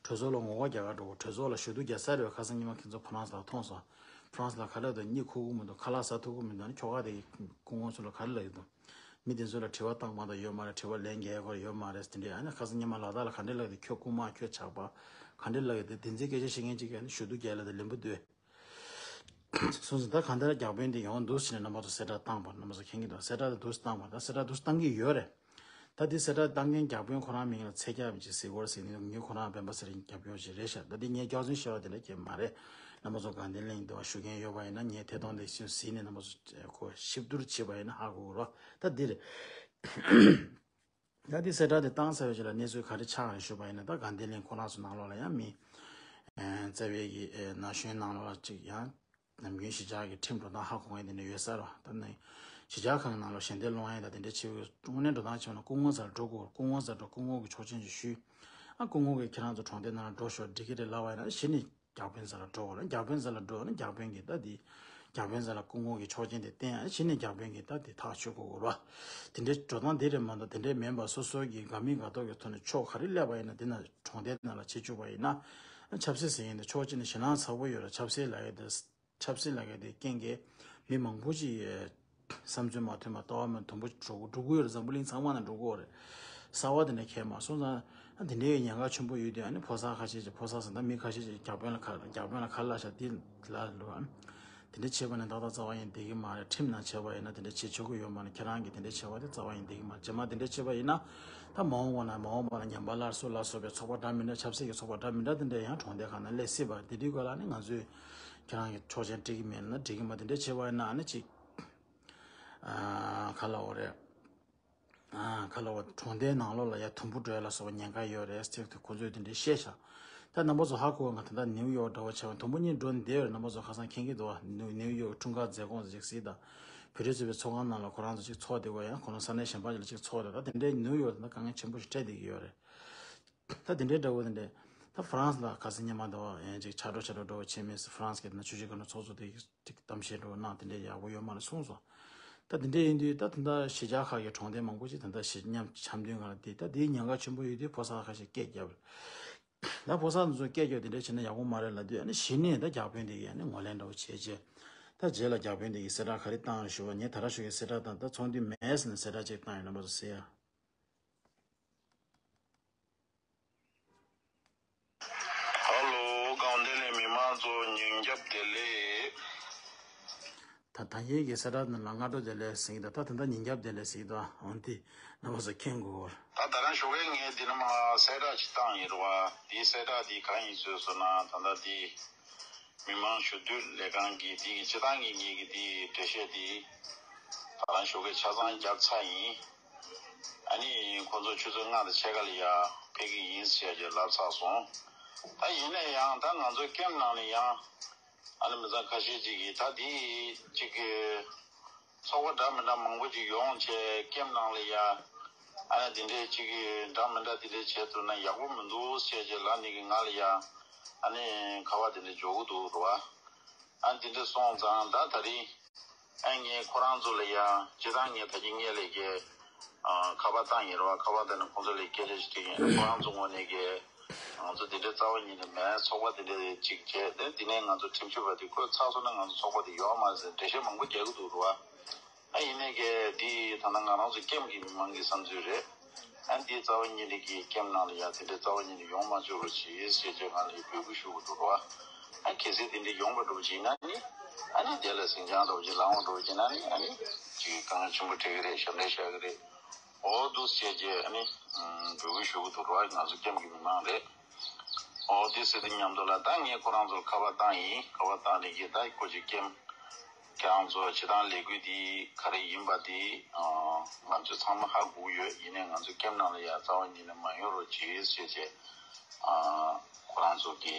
གྲོས་ཚོགས་ལ་ངོ་རྒོལ་རྒྱག་ག་འགྲོ་དགོས། གྲོས་ཚོགས་ལ་ཞུ་གཏུག་རྒྱག་ས་རེད་བ། ཁ་སང་ཉི་མ་ཁྱེད་ཚོ་ཕ་རན་སི་ལ་མཐོང་སོང་། ཕ་རན་སི་ལ་ག་ལ་དང་གཉིད་ཁུག་གི་མི་འདུག་ཁ་ལག་ཟ་ཐུབ་ཀྱི་མི་འདུག་ཨ་ནི་ཁྱོ་ག་དེ་སྐུ་ངོ་ཚོ་ལ་ག་རེ་ལབ་ཀྱི་འདུག་མི་དེ་ཚོ་ལ་དྲི་བ་བཏང་མ་གཏོགས་ཡོད་མ་རེད། དྲི་བ་ལན་རྒྱག་ཡག་ཁོ་རང་ཡོད་མ་རེད། དེ་འདྲས་ཨ་ནི་ཁ་སང་ཉི་མ་ལ་དྭགས་ལ་ག་འདྲས་ལབ་ཀྱི་འདུག་ཁྱོད་རྐུན་མ། ཁྱོད་ཇག་པ། ག་འདྲས་ལབ་ཀྱི་འདུག་དེ་ཚོའི་སྐད་ཆ་བཤད་མཁན་གཅིག་གིས་ཨ་ནི་ཞུ་གཏུག་རྒྱག་ལབ་དེ་ལན་པོ་བསྡུས། སོང་ཙང་ད་གང་ལྟར་རྒྱ་དཔོན་དེ་ཡོང་འདུག་ཟེར་ནས་རྣམ་པ་ཚོ་གསལ་བསྒྲགས་བཏང་བ། རྣམ་པ་ཚོ་མཁྱེན་གྱི་འདུག་གསལ་བསྒྲགས་དེ་འདུག་སེ་བཏང་བ། ད་གསལ་བསྒྲགས་འདུག་སེ་བཏང་གི་ཡོད་རེད། ད་དེ་གསལ་བསྒྲགས་བཏང་མཁན་རྒྱ་དཔོན་ཁོ་རང་མིང་ལ་ཚེ་སྐྱབས་ཅེས་ཟེར་གྱི་ཡོད་རེད་ཟེར་ནས། ངས་ཁོ་རང་སྤེན་པ་ཚེ་རིང་རྒྱབ་སྐྱོར་ཞིག་རེད་ཤག་ད་དེ་ངས་སྐྱག་རྫུན་བཤད་པ་དེ་འདྲ་གང་ཡང་མ་རེད། རྣམ་པ་ཚོ་དགའ་ལྡན་གླིང་དུ་བཞུགས་མཁན་ཡོད་པ་ཡིན་ན་ངས་ཐད་གཏོང་དེ་ཤིན་གཟིགས་ནས་རྣམ་པ་ཚོ་ཁོ་ཞིབ་བསྡུར་བྱས་པ་ཡིན་ན་ཧ་གོ་གི་རེད། ད་འདི་རེད། ད་དེ་གསལ་བསྒྲགས་དེ་བཏང་ཚར་བའི་རྗེས་ལ་གནས་ཚུལ་ག་རེ་ཆགས་ཡོད་ཞུས་པ་ཡིན་ན། ད་དགའ་ལྡན་གླིང་ཁོ་རང་ཚོ་ནང་ལོགས་ལ་ཡང་མི་རྩ་བའི་གི་ན་གཞོན་ནང་ལོགས་ལ་ཅིག་ཡང་ནམ་རྒྱུན་གཞིས་ཆགས་ཀྱི་ཁྲིམས་འགྲོ་སྟངས་ཧ་གོ་མཁན་དེ་འདྲ་ཡོད་ས་རེད་བ། ད་ནི་གཞིས་ཆགས་ཁག་གི་ནང་ལ་ཞལ་འདེབས་སློང་ཡས་དང་དེ་འདྲ་བྱེད་དགོས། དངོས་གནས་འགྲོ་སྟངས་བྱས་ན་སྐུ་ངོ་སར་འགྲོ་དགོས། སྐུ་ངོ་སར་འགྲོ། སྐུ་ངོ་གི་ཆོག་མཆན་ཅིག་ཞུས། ཨ་སྐུ་ངོ་གིས་ཁྱེད་རང་ཚོ་གྲོང་སྡེ་ནང་ལ་འགྲོ་ཤོག་འགྲིག་གི་རེད་ལབ་པ་ཡིན་ན་གཞི་ནས་རྒྱ་དཔོན་སར་འགྲོ་དགོས་ན། རྒྱ་དཔོན་སར་འགྲོ་ན་རྒྱ་དཔོན་གྱིས་ད་དེ་རྒྱ་དཔོན་སར་སྐུ་ངོ་གི་ཆོག་མཆན་དེ་བསྟན། ཨ་གཞི་ནས་རྒྱ་དཔོན་གྱིས་ད་དེ་ཐག་གཅོད་དགོས་རེད་བ། དེ་འདྲའི་འགྲོ་སྟངས་དེ་རེད་མ་གཏོགས་དེ་འདྲའི་མིན་པ། སོ་སོ་གི་དགའ་མིན་དགའ་མདོག་གི་ཐོག་ནས་ཕྱོགས་ག་རེ་སླེབས་པ་ཡིན་ན་དེ་ན་གྲོང་སྡེ་ནང་ལ་བྱེད་བཅུག་པ་ཡིན་ན། ཆབ་སྲིད་ཟེར་མཁན་དེ་ཆོག་མཆན་ནི་ཞེད་སྣང་ཚ་པོ་ཡོད་རེད། ཆབ་སྲིད་ལབ་ཡས་དེ། ཆབ་སྲིད་ལབ་མཁན་དེ་རྐྱེན་གྱིས་མི་མང་པོ་ཅིག་བསམ་ཚུལ་མ་མཐུན་པ། ལྟ་བ་མི་མཐུན་པོ་འགྲོ་འགྲོ་གི་ཡོད་རེད། འཛམ་བུ་གླིང་ཚང་མ་ནང་འགྲོ་གི་ཡོད་རེད། གསར་པ་དེ་འདྲ་གང་ཡང་མ་སོང་ཙང་། དེ་འདྲའི་ཉེན་ཁ་ཆེན་པོ་ཡོད་དུས། ཨ་ནི་ཕོ་གསར་ཁ་ཤས་ཅིག་ཕོ་གསར་ཟེར་ན་མི་ཁ་ཤས་ཅིག་རྒྱ་དཔོན་ལ་ཁ་རྒྱ་དཔོན་ལ་ཁ་ལབ་ཤག་དེ་ལ་ལོ། དེ་འདྲ་བྱས་པ་ནི་ཏག་ཏག་རྩ་བ་ཡིན་བསྡད་ཀྱི་མ་རེད། ཁྲིམས་ནང་བྱས་པ་ཡིན་ན་དེ་འདྲ་བྱེད་ཆོག་གི་ཡོད་མ་རེད། ཁྱེད་རང་གིས་དེ་འདྲ་བྱས་པ་དེ་རྩ་བ་ཡིན་བསྡད་ཀྱི་མ་རེད། རྗེས་མ་དེ་འདྲ་བྱས་པ་ཡིན་ན་ད་མ་འོངས་པ་ན་མ་འོངས་པ་ན་ཉམས་པ་སླར་གསོ་ལ་སོགས་པའི་ཚོགས་པ་འདྲ་མི་འདྲ། ཆབ་སྲིད་ཀྱི་ཚོགས་པ་འདྲ་མི་འདྲ་དེ་འདྲ་ཡང་གྲོང་སྡེ་ཁག་ནང་སླེབས་སྲིད་པ། དེ་དུས་སྐབས་ལ་ནི་ང་ཚོས་ཁྱེད་རང་གི་ཆོག་མཆན་སྤྲད་ཀྱི་མེད་ན་འགྲིག་གི་མ། དེ་འདྲ་བྱས་པ་ཡིན་ན་ཨ་ནི་ཅིག་ཨ་ག་ལབ་དགོས་རེད། ཨ་ག་ལབ་དགོས། གྲོང་སྡེའི་ནང་ལོགས་ལ་ཡ་དུམ་བུ་འགྲོ་ཡ་ལ་སོགས་པ་ཉེན་ཁ་ཡོད་རེད་ཟེར་དུས་ཁོ་ཚོས་དེ་འདྲའི་བཤད་ཤག་ད་རྣམ་པ་ཚོ་ཧ་གོ་བ། ང་ད་ལྟ་ནིའུ་ཡོག་འདྲ་བོ་བྱས་པ་དུམ་བུ་གཉིས་འགྲོ་བསྡད་ཡོད་རེད། རྣམ་པ་ཚོ་ཁ་སང་མཁྱེན་གྱི་འདུག་བ། ནིའུ་ནིའུ་ཡོག་འཁྲུངས་སྐར་མཛད་སྒོ་ཅིག་གཟིགས་དང་། བོད་རིགས་ཚོགས་པའི་ཚོགས་ཁང་ནང་ལ་ཁོ་རང་ཚོ་ཅིག་ཚོགས་བསྡད་པ་ཡང་ཁོ་རང་ས་གནས་གཞན་པ་ཅིག་ལ་ཅིག་ཚོགས་བསྡད། ད་དེ་འདྲའི་ནིའུ་ཡོག་ད་ལྟ་དཀའ་ངལ་ཆེན་པོ་ཞིག་འཕྲད་བསྡད་ཀྱི་ཡོད་རེད། ད་དེ་འདྲའི་འདྲ་བོ་དེ་འདྲའི། ད་ཧྥ་རན་སི་ལ་ཁ་སང་ཉི་མ་འདྲ་བོ་ཡང་ཅིག་ཕྱག་རོགས་ཕྱག་རོགས་འདྲ་བོ་བྱས་མེད་ཟེར། ཧྥ་རན་སི་གི་ད་ཆུ་བཞི་སྒང་དྲུག་ཚོགས་གཙོ་དེ་གིས་ཅིག་གཏམ་བཤད་འདྲ་བོ་གནང་། དེ་འདྲའི་ཡག་པོ་ཡོད་མ་རེད་གསུངས་སོང་། ད་དེ་འདྲའི་ཡིན་དུས་ད་ད་ལྟ་གཞིས་ཆགས་ཁག་གི་གྲོང་སྡེ་མང་པོ་ཅིག་ད་ལྟ་གཞི་མཉམ་འཆམ་མཐུན་སྒང་ལ་དེ་ད་དེའི་ཉེན་ཁ་ཆེན་པོ་ཡོད་དུས་ཕོ་གསར་ཁ་ཤས་སྐད་བརྒྱབ་རེད། ད་ཕོ་གསར་ཚོ་སྐད་བརྒྱབ་དེ་འདྲ་བྱས་ན་ཡག་པོ་མ་རེད་ལབ་དུས། ཨ་ནི་གཞི་ནས་ད་རྒྱ་དཔོན་དེ་གིས་ཨ་ནི་ངོས་ལེན་འདྲ་བོ་བྱས་རྗེས། ད་རྗེས་ལ་རྒྱ་དཔོན་དེ་གིས་གསལ་བསྒྲགས་ག་རེ་བཏང་ཡོད་ཞུ་བ། ངས་ད་ར་ཞུ་གི་གསལ་བསྒྲགས་བཏང་། ད་ཚོགས་འདུ་མེད་ཟེར་ནས་གསལ་བསྒྲགས་ཅིག་བཏང་ཡོད། རྣམ་པ་ཚོ་གསན་ཡ། ཧ་ལོ། དགའ་ལྡན་གླིང་མི་མང་ཚོ་ཉིན་རྒྱབ་བདེ་ལེགས། ད་ད་ཡིན་གྱི་གསལ་བསྒྲགས་ནང་ལ་སྔ་དྲོ་བདེ་ལེགས་ཟེར་གྱི་འདུག་ད་ད་ལྟ་ཉིན་རྒྱབ་བདེ་ལེགས་ཟེར་གྱི་འདུག་འོན་ཏེ་རྣམ་པ་ཚོ་མཁྱེན་དགོས། ད་ད་རང་ཞོགས་ཀས་ངས་འདི་ནས་མར་གསལ་བསྒྲགས་ཅིག་བཏང་ཡིན་རེད་བ། འདིའི་གསལ་བསྒྲགས་འདི་གང་ཡིན་ཟེར་སོང་ན། ད་ལྟ་འདི་མི་མང་ཞུ་གཏུག་ལས་ཁང་གི་འདི་གི་སྤྱི་བཏང་གི་ངེད་ཀྱི་འདི་འགྲེལ་བཤད་འདི་ད་རང་ཞོགས་ཀས་ཆ་ཚང་བརྒྱབ་ཚར་ཡིན། ཨ་ནི་ཁོང་ཚོ་ཆུ་ཚོད་ལྔ་དང་ཕྱེད་ཀ་ལ་ཡར་ཕེབས་ཀྱི་ཡིན་ཟེར་ཡ་ཅིག་ལབ་ཚར་སོང་། ད་ཡིན་ན་ཡང་ད་ང་ཚོ་ཀེམ་ནང་ལ་ཡང་ཨ་ནི་མི་ཚང་ཁ་ཤས་ཅིག་གིས་ད་འདི་ཅིག་གི་ཚོགས་པ་འདྲ་མི་འདྲ་མང་པོ་ཅིག་ཡོང་བྱས་ཀེམ་ནང་ལ་ཡ་ཨ་ནི་འདི་འདྲས་ཅིག་གི་འདྲ་མི་འདྲ་འདི་འདྲས་བྱས་ཐུབ་ན་ཡག་པོ་མི་འདུག་ཟེར་ཅིག་ལབ་ནས་ཀྱི་ང་ལ་ཡ་ཨ་ནི་ཁ་པར་འདི་འདྲས་འབྱོར་གི་འདུག་རེད་བ། ཨ་འདི་འདྲས་སོང་ཙང་ད་ད་རིང་ཨ་ངས་ཁོ་རང་ཚོ་ལ་ཡ་སྤྱིར་བཏང་ངས་ད་གིན་ངས་ལས་ཀའི་ཨ་ཁ་པར་བཏང་ཡིན་རེད་བ། ཁ་པར་བཏང་ནས་ཁོང་ཚོ་ལ་སྐད་ཆ་ཞིག་དྲིས་ཡིན། ཁོ་རང་ཚོ་ངོས་ནས་ཀྱི་ང་ཚོ་འདི་འདྲའི་རྩ་བ་ཉིད་ནས་མེད། ཚོགས་པ་འདི་འདྲ་ཅིག་བྱས་ཏེ་འདི་ནས་ང་ཚོ་ཁྲིམས་ཞིབ་པ་དེ་ཁོས་ཚར་སོང་ན་ང་ཚོ་ཚོགས་པ་དེ་ཡོད་མ་རེད་ཟེར་འགྲེལ་བཤད་མང་པོ་རྒྱག་གི་འདུག་རེད་བ། ཨ་ཡིན་ནའི་ཀྱི་འདི་ད་ལྟ་ང་རང་ཚོ་ཀེམ་གྱི་མི་མང་གི་བསམ་ཚུལ་རེད། ཨ་འདི་རྩ་བ་ཉིད་ནས་ཀྱི་ཀེམ་ནང་ལ་ཡ་དེ་འདྲའི་རྩ་བ་ཉིད་ནས་ཡོང་མ་བཅུག་རོགས་གྱིས་ཞེས་བྱས་ང་ལ་འབོད་སྐུལ་ཞུ་གི་འདུག་རེད་བ། ཨ་གལ་སྲིད་དེ་འདྲ་ཡོང་བ་འགྲོ་བ་ཅིག་ཡིན་ན་ནི་ཨ་ནི་དེ་ལ་ཟིང་ཆ་འདྲ་བ་ཅིག་ལངས་པ་འགྲོ་བ་ཅིག་ཡིན་ན་ནི་ཨ་ནི་ཅིག་དཀའ་ངལ་ཆེན་པོ་འཕྲད་ཀྱི་རེད། ཞབས་འདྲེན་བཞག་གི་རེད། འོ་འདུག་སེ་བྱས་རྗེས་ཨ་ནི་འབོད་སྐུལ་ཞུ་གི་འདུག་ར། ང་ཚོ་ཀེམ་གྱི་མི་མང་རེད། འོ་དེ་ཟེར་དུས་མཉམ་དུ་ལ་ད་ངས་ཁོ་རང་ཚོར་ཁ་པར་བཏང་ཡིན། ཁ་པར་བཏང་ནས་ཀྱི་ད་ཁོ་ཅིག་ཀེམ་ཁྱེད་རང་ཚོ་བྱེད་སྟངས་ལས་འགུལ་འདི་ག་རེ་ཡིན་པ་འདི་ང་ཚོས་ཚང་མ་ཧ་གོ་ཡོད། ཡིན་ནའི་ང་ཚོ་ཀེམ་ནང་ལ་ཡ་རྩ་བ་ཉིད་ནས་མ་ཡོང་རོགས་གྱིས་ཞེས་བྱས་ཁོ་རང་ཚོ་གི་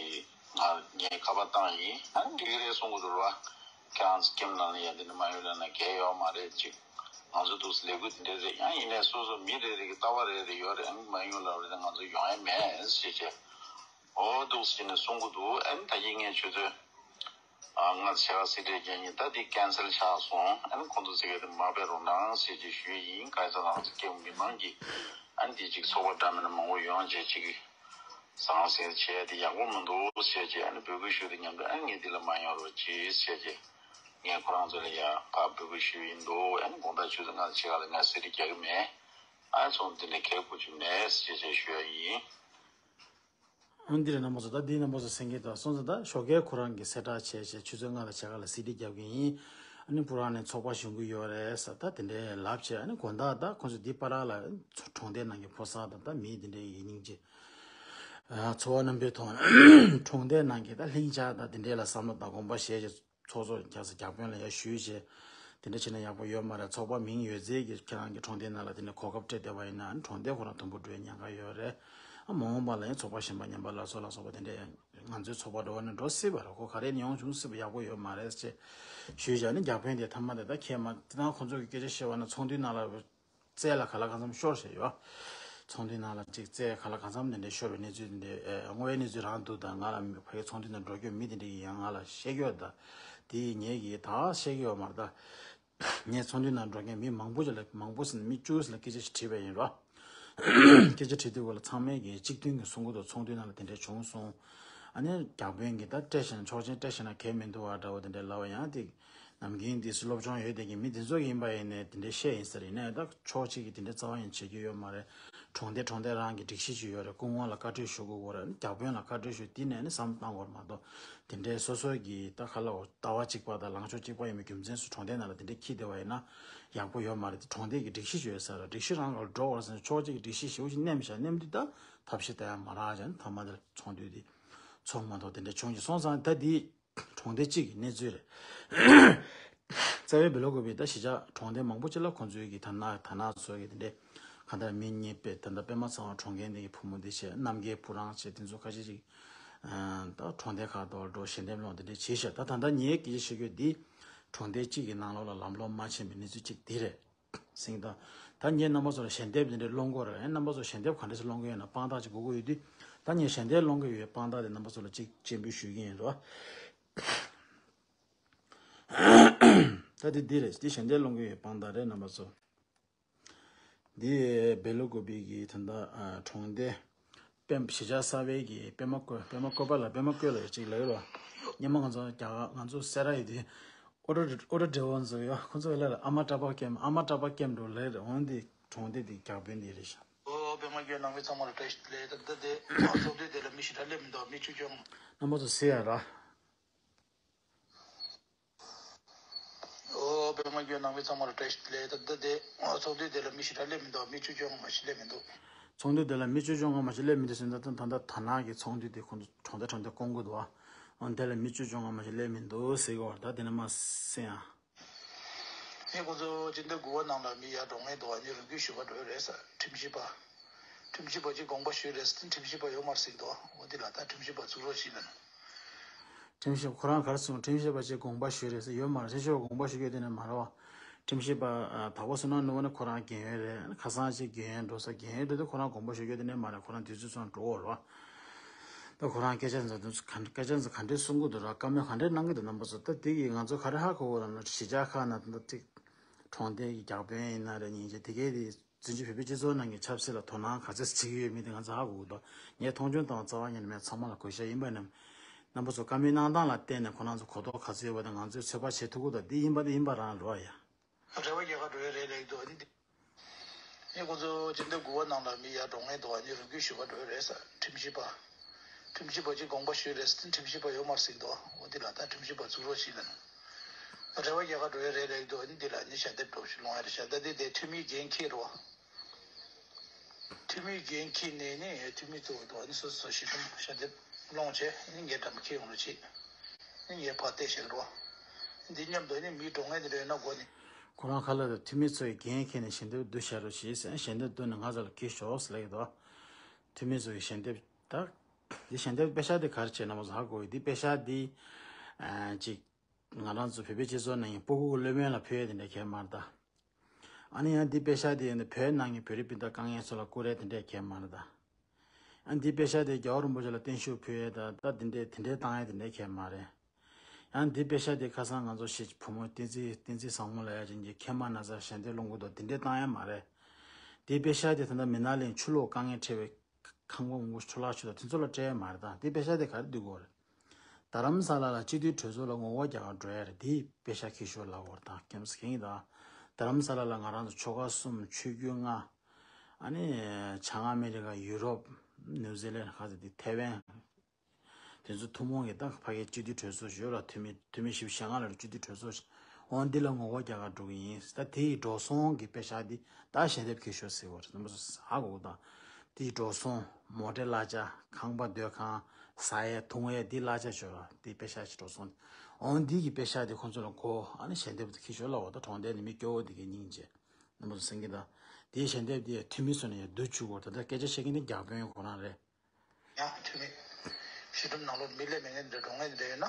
ང་ངས་ཁ་པར་བཏང་ཡིན། ཨ་ནི་འགྲིག་གི་རེད་གསུང་གི་འདུག་ར། ཁྱེད་རང་ཚོ་ཀེམ་ནང་ལ་ཡ་འདི་འདྲ་མ་ཡོང་ལབ་ན་གལ་ཡོད་མ་རེད། ཅིག་ང་ཚོ་འདུག་སེ་ལས་འགུལ་འདི་འདྲ་རེད། ཡང་ཡིན་ནའི་སོ་སོ་མི་རེ་རེ་གི་ལྟ་བ་རེ་རེ་ཡོད་རེད། ཨ་ནི་མ་ཡོང་ལབ་རེད། ང་ཚོ་ཡོང་ཡ་མེད་ཞེས་བྱས་འོ་འདུག་སེ་ནས་གསུང་གི་འདུག་ཨ་ནི་ད་གིན་ངས་ཆུ་ཚོད་ཨ་ལྔ་ཕྱེད་ཀ་སེ་འབྲས་རྒྱག་ཡིན། ད་འདི་ཀན་སེལ་ཆགས་སོང་། ཨ་ནི་ཁོང་ཚོ་ཚེ་ག་དེ་མ་ཕེབས་རོགས་གནང་ཞེས་བྱས་ཞུས་ཡིན། ག་ས་ང་ཚོ་ཀེམ་མི་མང་གིས་ཨ་ནི་འདི་ཅིག་ཚོགས་པ་འདྲ་མིན་མང་པོ་ཡོང་བྱས་ཅིག་ཟང་ཟིང་བྱས་དེ་ཡག་པོ་མི་འདུག་ཟེར་བྱས་ཨ་ནི་འབོད་སྐུལ་ཞུས་དུས་མཉམ་དུ་ཨ་ནི་ངས་འདི་ལ་མ་ཡོང་རོགས་གྱིས་ཟེར་བྱས་ངས་ཁོ་རང་ཚོ་ལ་ཡ་ཕར་འབོད་སྐུལ་ཞུས་ཡིན་འདུག་ཨ་ནི་དགོང་དག་ཆུ་ཚོད་ལྔ་ཕྱེད་ཀ་ལ་ང་སེ་འབྲས་རྒྱག་གི་མེད། ཨ་ཚོང་འདི་ནས་ཁེ་ཁུར་གྱི་མེད་ཟེར་བྱས་ཞུ་ཡ་ཡིན། འོན་ཏེ་རེད་རྣམ་པ་ཚོ། ད་འདི་རྣམ་པ་ཚོ་སེང་གེ་དང་སོང་ཙང་ད་ཞོགས་ཀས་ཁོ་རང་གིས་གསལ་བསྒྲགས་བྱས་བྱས་ཆུ་ཚོད་ལྔ་དང་ཕྱེད་ཀ་ལ་སེ་འབྲས་རྒྱབ་ཀྱི་ཡིན། ཨ་ནི་བུ་རང་ནས་ཚོགས་པ་ཞུགས་ཀྱི་ཡོད་རེད་ཟེར་ད་དེ་འདྲའི་ལབ་བྱས། ཨ་ནི་དགོང་དག་ད་ཁོང་ཚོ་འདི་པ་ར་ལ་གྲོང་སྡེ་ནང་གི་ཕོ་གསར་དང་ད་མི་དེ་འདྲའི་ཡིན་སྙིང་རྗེ། ཚོར་བ་རྣམ་པའི་ཐོག་ནས་གྲོང་སྡེ་ནང་གི་ད་ལྷིང་འཇགས་དང་དེ་འདྲའི་ལ་བསམ་བློ་དང་དགོངས་པ་བཞེས་བྱས། ཚོགས་གཙོ་རྒྱག་ས་བརྒྱ་དཔོན་ལ་ཡར་ཞུས་བྱས། དེ་འདྲ་བྱས་ན་ཡག་པོ་ཡོད་མ་རེད། ཚོགས་པ་མིང་ཡོད་ཚད་ཀྱིས་ཁྱེད་རང་གི་གྲོང་སྡེ་ནང་ལ་དེ་འདྲ་གོ་སྐབས་སྤྲད་བསྡད་པ་ཡིན་ན་གྲོང་སྡེ་ཁོ་རང་དུམ་བུ་འགྲོ་ཡ་ཉེན་ཁ་ཡོད་རེད། ཨ་མ་འོངས་པ་ལ་ཡང་ཚོགས་པ་གཞན་པ་ཉམས་པ་ལ་སོགས་ལ་སོགས་པ་དེ་འདྲ་ཡང་ང་ཚོའི་ཚོགས་པ་འགྲོ་བ་ནི་འགྲོ་སྲིད་པ་རེད། ཁོ་ག་རེ་ནས་ཡོང་བྱུང་སྲིད་པ་ཡག་པོ་ཡོད་མ་རེད་ཅེས་ཞུས་བྱས་ནས་བརྒྱ་དཔོན་དེ་ཐ་མ་དེ་ད་ཁྱེད་མ་དེ་དང་ཁོང་ཚོ་གི་སྐད་ཆ་བཤད་པ་ན་ཚོགས་འདུའི་ནང་ལ། རྩལ་ལ་ག་ལ་གང་འཚམ་ཤོར་བཞག་ཡོད། ཚོགས་འདུའི་ནང་ལ་ཅིག་རྩལ་ག་ལ་གང་འཚམ་དེ་འདྲའི་ཤོར་བའི་གནས་ཚུལ་དེ་འདྲའི་ཨེ་དངོས་ཡོད་གནས་ཚུལ་རང་འདུག་ད་ང་ལ་ཕ་གི་ཚོགས་འདུའི་ནང་འགྲོ་རྒྱུ་མི་དེ་འདྲ་གིས་ཡང་ང་ལ་བཤད་ཀྱི་ཡོད། ད་དེ་ངས་ཀྱིས་ད་བཤད་ཀྱི་ཡོད་མ་རེད། ད་ངས་ཚོགས་འདུའི་ནང་འགྲོ་མཁན་མི་མང་པོ་ཅིག་ལ་མང་པོ་ཟེར་ན་མི་བཅུ་ཙམ་ལ་སྐད་ཆ་ཞིག་དྲིས་པ་ཡིན་རོ། སྐད་ཆ་དྲིས་དུས་སྐོར་ལ་ཚང་མས་ཀྱིས་གཅིག་མཐུན་གྱིས་གསུང་གི་འདུག་ཚོགས་འདུའི་ནང་ལ་དེ་འདྲ་བྱུང་སོང་། ཨ་ནི་བརྒྱ་དཔོན་གྱིས་ད་སྤྲད་བཞག་ན་ཆོག་མཆན་སྤྲད་བཞག་ན་གལ་མི་འདུག་བ་འདྲ་བོ་དེ་འདྲ་ལབ་པ་ཡང་དེ། ནམ་རྒྱུན་འདི་སློབ་སྦྱོང་ཡོད་བསྡད་ཀྱི་མི་འདི་ཚོ་ཡིན་པ་ཡིན་ནའི་དེ་འདྲའི་བཤད་ཡིན་ཟེར། ཡིན་ནའི་ད་ཕྱོགས་གཅིག་གིས་དེ་འདྲའི་རྩ་བ་ཡང་བྱེད་རྒྱུ་ཡོད་མ་རེད། གྲོང་སྡེ་གྲོང་སྡེ་རང་གི་སྒྲིག་གཞི་ཅིག་ཡོད་རེད། སྐུ་ངོ་ལ་བཀའ་འཁྲོལ་ཞུ་དགོས་རེད། བརྒྱ་དཔོན་ལ་བཀའ་འཁྲོལ་ཞུ་དེ་ནས་ནི་བསམ་བློ་བཏང་དགོས་རེད་མ་གཏོགས། དེ་འདྲའི་སོ་སོ་གི་ད་ག་ལ་ལྟ་བ་གཅིག་པ་དང་ལངས་ཕྱོགས་གཅིག་པ་ཡིན་པའི་རྒྱུ་མཚན་སུ་གྲོང་སྡེ་ནང་ལ་དེ་འདྲའི་འཁྱེར་བསྡད་པ་ཡིན་ན་ཡག་པོ་ཡོད་མ་རེད། དེ་གྲོང་སྡེ་གི་སྒྲིག་གཞི་ཅིག་ཡོད་ས་རེད། སྒྲིག་གཞི་རང་ག་ལ་འགྲོ་དགོས་རེད་ཟེར་ན་ཕྱོགས་གཅིག་གི་སྒྲིག་གཞི་ཞེ་པོ་ཅིག་མནན་བཞག་མནན་དུས་ད་ཐབས་ཤེས་ལྟ་ཡ་མ་རག་བྱས་ནས་ཐ་མ་དེར་ཚོགས་འདུ་དེ་ཚོགས་མ་ཐུབ་དེ་འདྲ་བྱུང་ཅིག་སོང་ཙང་ད་འདི། གྲོང་སྡེ་གཅིག་གི་གནས་ཚུལ་རེད། རྩ་བའི་བེ་ལོ་ཀོ་པི་ད་གཞིས་ཆགས་གྲོང་སྡེ་མང་པོ་ཅིག་ལ་ཁོང་ཚོའི་གི་ད་ན་ད་ན་ཚོ་གི་དེ་འདྲའི་གང་ལྟར་མི་གཉིས་པའི་ད་ལྟ་པད་མ་ཚེ་དབང་གྲོངས་མཁན་དེ་གི་བུ་མོ་དེ་བྱས། རྣམ་རྒྱལ་བུ་རང་བྱས། དེ་ཚོ་ཁ་ཤས་ཅིག་ད་གྲོང་སྡེ་ཁག་ཏུ་འགྲོ་ཞལ་འདེབས་སློང་དེ་འདྲའི་བྱས་ཤག་ད་ད་ལྟ་ངའི་སྐད་ཆ་བཤད་རྒྱུ་འདི་གྲོང་སྡེ་གཅིག་གི་ནང་ལོགས་ལ་ལམ་ལྷོང་མ་ཕྱིན་པའི་གནས་ཚུལ་གཅིག་འདི་རེད། སེང་གེ་དང་། ད་ངས་རྣམ་པ་ཚོ་ལ་ཞལ་འདེབས་འདི་འདྲའི་སློང་གི་ཡོད་རེད། རྣམ་པ་ཚོ་ཞལ་འདེབས་ག་འདྲ་ཞིག་སློང་གི་ཡོད་ན་དཔང་རྟགས་ཅིག་དགོས་ཀྱི་ཡོད་དུས། ད་ངས་ཞལ་འདེབས་སློང་གི་ཡོད་དཔང་རྟགས་དེ་རྣམ་པ་ཚོ་ལ་ཅིག་སྤྱན་འབུལ་ཞུ་གི་ཡིན་རོ། ད་འདི་འདི་རེད། འདི་ཞལ་འདེབས་སློང་གི་ཡོད་དཔང་རྟགས་རེད་རྣམ་པ་ཚོ། འདི་བེ་ལོ་ཀོ་པི་གི་ད་ལྟ་གྲོང་སྡེ། པད་གཞིས་ཆགས་གསར་པའི་གི་པད་མ་བཀོད་པད་མ་བཀོད་པ་ལ་པད་མ་བཀོད་ལ་ཅིག་ལབ་ཡོད་རོ། སྔོན་མ་ང་ཚོ་རྒྱ་གར་ང་ཚོ་སེ་ར་ཡོད་དུས། ཨོ་ཏོ་ཨོ་ཏོ་ཌེ་བོ་ཚོ་ཡོད། ཁོ་ཚོ་ལ་ཨ་མ་ཀྲ་པ་ཀེམ་ཨ་མ་ཀྲ་པ་ཀེམ་འགྲོ་ལེ་རེད། འོན་ཏེ་གྲོང་སྡེ་དེ་རྒྱག་དཔོན་དེ་རེད་ཤག་ཨོ་པད་མ་རྒྱལ་ནང་མི་ཚང་མ་ལ་བཀྲ་ཤིས་བདེ་ལེགས། ད་ལྟ་དེ་ཚོགས་འདུ་དེ་ལ་མི་ཞེ་དྲག་སླེབས་མི་འདུག་མི་བཅུ་བཅོ་ལྔ། རྣམ་པ་ཚོ་གཟིགས་ཡ་ར། ཨོ་པད་མ་རྒྱལ་ནང་མི་ཚང་མ་ལ་བཀྲ་ཤིས་བདེ་ལེགས། ད་ལྟ་དེ་ཚོགས་འདུ་དེ་ལ་མི་ཞེ་དྲག་སླེབས་མི་འདུག་མི་བཅུ་བཅོ་ལྔ་མ་ཞིག་སླེབས་མི་འདུག་ཚོགས་འདུ་དེ་ལ་མི་བཅུ་བཅོ་ལྔ་མ་ཞིག་སླེབས་མི་འདུག་ཟེར་ན་ད་ད་ད་ནག་གི་ཚོགས་འདུ་དེ་ཁོང་ཚོ་གྲོང་སྡེ་གྲོང་སྡེ་སྐོང་གི་འདུག་ཨ། འོན་དེ་ལ་མི་བཅུ་བཅོ་ལྔ་མ་ཞིག་སླེབས་མི་འདུག་ཟེར་གི་བར་ད་དེ་ནས་མ་གསན་ཨ། ངས་ཁོ་ཚོ་སྤྱི་ཟླ་དགུ་པ་ནང་ལ་མི་ཡར་འགྲོ་མཁན་འདུག་ཨ་ནི་རེ་སྐུལ་ཞུ་བ་འགྲོ་ཡི་རེད་ཟེར། ཁྲིམས་ཞིབ་པ། ཁྲིམས་ཞིབ་པ་ཅིག་དགོངས་པ་ཞུས་རེད་ཟེར། ཁྲིམས་ཞིབ་པ་ཡོད་མ་རེད་ཟེར་འདུག་འོ་འདི་ལ་ད་ཁྲིམས་ཞིབ་པ་བཙུགས་རོགས་ཞུས་ལབ་ནས། ཁྲིམས་ཞིབ་ཁོ་རང་ག་རེ་གསུངས། ཁྲིམས་ཞིབ་པ་ཅིག་དགོངས་པ་ཞུས་རེད་ཟེར། ཡོད་མ་རེད། ཁྲིམས་ཞིབ་པ་དགོངས་པ་ཞུ་རྒྱུ་དེ་ནས་མ་རེད་བ། ཁྲིམས་ཞིབ་པ་ཨ་དག་པ་བསོད་ནམས་ནོར་བུ་ནི་ཁོ་རང་རྒན་ཡོལ་རེད། ཁ་སང་ཅིག་རྒན་ཡོལ་འགྲོ་ས། རྒན་ཡོལ་འགྲོ་དུས་ཁོ་རང་དགོངས་པ་ཞུ་རྒྱུ་དེ་ནས་མ་རེད། ཁོ་རང་དུས་ཚོད་ཚང་འགྲོ་འོ་རེད་བ། ད་ཁོ་རང་སྐད་ཆ་འཛིན་དུས་ག་སྐད་ཆ་འཛིན་ག་འདྲས་གསུང་གི་འདུག་ར། བཀའ་མོལ་ག་འདྲས་གནང་གི་འདུག་རྣམ་པ་ཚོ། ད་དེ་གིས་ང་ཚོ་ག་རེ་ཧ་གོ་གི་རེད་ན། གཞིས་ཆགས་ཁག་ནང་ད་ཅིག་གྲོང་སྡེ་གི་བརྒྱ་དཔོན་ཡིན་ན་རེད། སྙིང་རྗེ་དེ་གས་དེ་བཙན་བྱོལ་བོད་པའི་སྤྱི་ཚོགས་ནང་གི་ཆབ་སྲིད་ལ་དོ་སྣང་ག་ཚད་བྱེད་ཀྱི་ཡོད་མེད་དེ་ང་ཚོ་ཧ་གོ་གི་འདུག་ངས་མཐོང་ཆུང་བཏང་བ་རྩ་བ་ཉིད་ནས་མེད། ཚང་མ་ལ་གུས་ཞབས་ཡིན་པ་ནས། རྣམ་པ་ཚོ་བཀའ་མོལ་གནང་སྟངས་ལ་བརྟེན་ནས་ཁོ་རང་ཚོ་གོ་རྟོགས་ག་ཚོད་ཡོད་པ་དེ་ང་ཚོས་ཚོད་དཔག་བྱེད་ཐུབ་ཀྱི་འདུག་འདི་ཡིན་པ་དེ་ཡིན་པ་རང་རེད་བ་ཡ། རེ་བ་རྒྱག་ག་འགྲོ་ཡ་རེད་ལབ་ཀྱི་འདུག་ཨ་ནི་འདི། ངས་ཁོ་ཚོ་སྤྱི་ཟླ་དགུ་པ་ནང་ལ་མི་ཡར་འགྲོ་མཁན་འདུག་ཨ་ནི་རེ་སྐུལ་ཞུ་བ་འགྲོ་ཡ་རེད་ཟེར། ཁྲིམས་ཞིབ་པ། ཁྲིམས་ཞིབ་པ་ཅིག་དགོངས་པ་ཞུས་རེད་ཟེར། ཁྲིམས་ཞིབ་པ་ཡོད་མ་རེད་ཟེར་འདུག་འོ་འདི་ལ་ད་ཁྲིམས་ཞིབ་པ་བཙུགས་རོགས་ཞུས་ལབ་ནས། རེ་བ་རྒྱག་ག་འགྲོ་ཡ་རེད་ལབ་ཀྱི་འདུག་ཨ་ནི་འདི་ལ་ནི་ཞལ་འདེབས་འགྲོ་ཞུ་ལོང་ཡ་རེད། ཞལ་འདེབས་འདི་དེ་འཐུས་མིའི་འགན་འཁྱེར་རོགས། འཐུས་མིའི་འགན་འཁྱེར་ནས་ནི་འཐུས་མི་གཙོ་བོ་དང་ཨ་ནི་སོ་སོ་ཞལ་འདེབས་ཞལ་འདེབས་སློང་བྱས་ཨ་ནི་ངའི་འགྲམ་འཁྱེར་ཡོང་རོགས་བྱེད། ཨ་ནི་ངས་ཕར་བལྟས་བཞག་རོགས། འདི་མཉམ་དུ་ཨ་ནི་མི་འགྲོ་མཁན་དེ་འདྲ་ཡོད་ན་སྒོ་ནས། ཁོ་རང་ཁ་ལ་ད་འཐུས་མི་ཚོ་ཡི་འགན་འཁྱེར་ནས་ཞལ་འདེབས་བསྡུ་བཞག་རོགས་བྱེད་ཟེར། ཞལ་འདེབས་བསྡུ་ནས་ང་ཚོ་ལ་འཁྱེར་ཤོག་ཟེར་ལབ་ཀྱི་འདུག་འཐུས་མི་ཚོ་ཡི་ཞལ་འདེབས་ད། འདི་ཞལ་འདེབས་པེ་ཤག་འདི་ག་རེ་བྱས་ན་མ་ཚོ་ཧ་གོ་ཡི། འདི་པེ་ཤག་འདི། ཨ་ཅིག་ང་རང་ཚོ་བོད་པའི་སྤྱི་ཚོགས་ནང་གི་སྤུ་གུ་གི་སློབ་ཡོན་ལ་ཕུལ་ཡ་དེ་འདྲ་གས་མ་རེད་ད། ཨ་ནི་ཡང་འདི་པེ་ཤག་དེ་ཡང་བོད་ནང་གི་བོད་རིགས་སྤུན་ཟླ་དཀའ་ངལ་ཚོ་ལ་བསྐུར་ཡ་དེ་འདྲ་གས་མ་རེད་ད། ཨ་འདི་པེ་ཤག་དེ་རྒྱལ་བ་རིན་པོ་ཆེ་ལ་བརྟན་བཞུགས་ཕུལ་ཡ་ད་ད་དེ་འདྲ་དེ་འདྲ་བཏང་ཡ་དེ་འདྲ་གས་མ་རེད། ཡང་འདི་པེ་ཤག་དེ་ཁ་སང་ང་ཚོ་ཞིག་བུ་མོ་བསྟན་འཛིན་བསྟན་འཛིན་བཟང་མོ་ལ་ཡ་ཅན་གྱི་མཁལ་མ་ན་ཚ་ཞལ་འདེབས་སློང་གི་འདུག་དེ་འདྲ་བཏང་ཡ་མ་རེད། འདི་པེ་ཤག་དེ་ད་ལྟ་མི་ནག་གླིང་ཆུ་ལོག་དཀའ་ངལ་འཕྲད་པའི་ཁང་པ་མང་པོ་འཕྲོ་བརླག་བྱུང་དང་དེ་ཚོ་ལ་སྤྲད་ཡ་མ་རེད་ད། དེ་པེ་ཤག་དེ་ག་རེ་བསྡུ་དགོས་རེད། རྡ་རམ་ས་ལ་ལ་སྤྱི་འཐུས་གྲོས་ཚོགས་ལ་ངོ་རྒོལ་རྒྱག་གར་འགྲོ་ཡ་རེད། དེ་པེ་ཤག་འཁྱེར་ཤོག་ལབ་དགོས་རེད་ད། ཁྱེད་རང་ཚོ་མཁྱེན་གྱི་ད། རྡ་རམ་ས་ལ་ལ་ང་རང་ཚོ་ཆོལ་ཁ་གསུམ་ཆོས་བརྒྱུད་ལྔ། ཨ་ནི་བྱང་ཨ་མི་རི་ཀ་ཡུ་རོབ་ནིའུ་ཛི་ལན་ག་ཚོད་དེ་ཐེ་ཝན། དེ་ཚོ་ཐུན་མོང་གི་ད་ཕ་གིའི་སྤྱི་འཐུས་གྲོས་ཚོགས་ཡོད་ལ་འཐུས་མི་འཐུས་མི་བཞི་བཅུ་ཞེ་ལྔ་ལ་སྤྱི་འཐུས་གྲོས་ཚོགས་འོང་འདི་ལ་ངོ་རྒོལ་རྒྱག་གར་འགྲོ་གི་ཡིན། ད་དེ་ཡི་འགྲོ་སོང་གི་པེ་ཤག་འདི་ད་ཞལ་འདེབས་འཁྱེར་ཤོག་ཟེར་བ་རེད། རྣམ་པ་ཚོ་ཧ་གོ་གི་ད། དེ་ཡི་འགྲོ་སོང་མོ་ཊའི་གླ་ཆ་ཁང་པ་སྡོད་ཁང་ཟ་ཡས་འཐུང་ཡས་འདི་གླ་ཆ་ཤོར་བ་འདི་པེ་ཤག་ཅིག་འགྲོ་སོང་འོང་འདི་གི་པེ་ཤག་འདི་ཁོང་ཚོ་ལ་གོ་ཨ་ནི་ཞལ་འདེབས་འཁྱེར་ཤོག་ལབ་པ་ད་གྲོང་སྡེ་ནས་མི་སྐྱོ་བོ་འདི་གའི་སྙིང་རྗེ་རྣམ་པ་ཚོ་སེང་གེ་ད། དེའི་ཞལ་འདེབས་འདི་འཐུས་མི་ཚོ་ནས་ཡང་བསྡུ་བཅུག་གོ་ད་ལྟ་སྐད་ཆ་བཤད་མཁན་འདི་རྒྱ་དཔོན་ཁོ་རང་རེད། ཡང་འཐུས་མི། ཞི་ཁྲིམས་ནང་ལོགས་མི་སླེབས་མེད་མཁན་འདྲ་འགྲོ་མཁན་འདྲ་ཡོད་ན།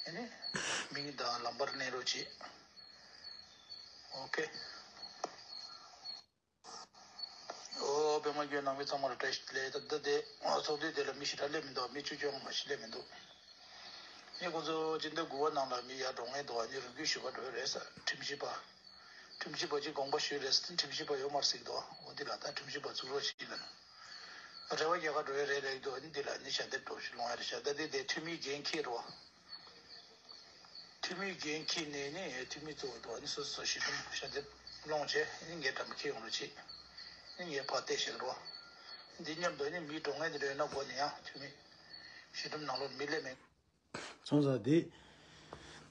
ཨེ་ནི། མིང་དང་ལམ་བར་གནས་རོགས་བྱེད། ཨོ་ཁེ། ཨོ་པད་མ་སྐྱོན་ནང་མི་ཚང་མ་ལ་བཀྲ་ཤིས་བདེ་ལེགས། ད་ལྟ་དེ་ཚོགས་འདུ་དེ་ལ་མི་ཞེ་དྲག་སླེབས་མི་འདུག་མི་བཅུ་བཅོ་ལྔ་མ་ཞིག་སླེབས་མི་འདུག་ཨེ་ཁོ་ཚོ་སྤྱི་ཟླ་དགུ་པ་ནང་ལ་མི་ཡར་འགྲོ་མཁན་འདུག་ཨ་ནི་རེ་སྐུལ་ཞུ་བ་འགྲོ་ཡ་རེད་ཟེར། ཁྲིམས་ཞིབ་པ། ཁྲིམས་ཞིབ་པ་ཅིག་དགོངས་པ་ཞུས་རེད་ཟེར། ཁྲིམས་ཞིབ་པ་ཡོད་མ་རེད་ཟེར་གྱི་འདུག་འོ་འདི་ལ་ད་ཁྲིམས་ཞིབ་པ་བཙུགས་རོགས་ཞེས་ལབ་ནས། རེ་བ་རྒྱག་ག་འགྲོ་ཡ་རེད་ལབ་ཀྱི་འདུག་ཨ་ནི་འདི་ལ་ནི་ཞལ་འདེབས་འགྲོ་ཞུ་ལོང་ཡ་རེད། ཞལ་འདེབས་འདི་དེ་འཐུས་མིའི་འགན་འཁྱེར་རོགས། འཐུས་མིའི་འགན་འཁྱེར་ནས་ནི་འཐུས་མི་གཙོ་བོ་དང་ཨ་ནི་སོ་སོ་ཞལ་འདེབས་ཞལ་འདེབས་སློང་བྱས་ཨ་ནི་ངའི་འགྲམ་འཁྱེར་ཡོང་རོགས་བྱེད། ཨ་ནི་ངས་ཕར་བལྟས་བཞག་རོགས། འདི་མཉམ་དུ་ཨ་ནི་མི་འགྲོ་མཁན་དེ་འདྲ་ཡོད་ན་སྒོ་ནས་ཡང་འཐུས་མི་ཞལ་འདེབས་ནང་ལོགས་མི་སླེབས་མེད། སོང་ཙང་འདི།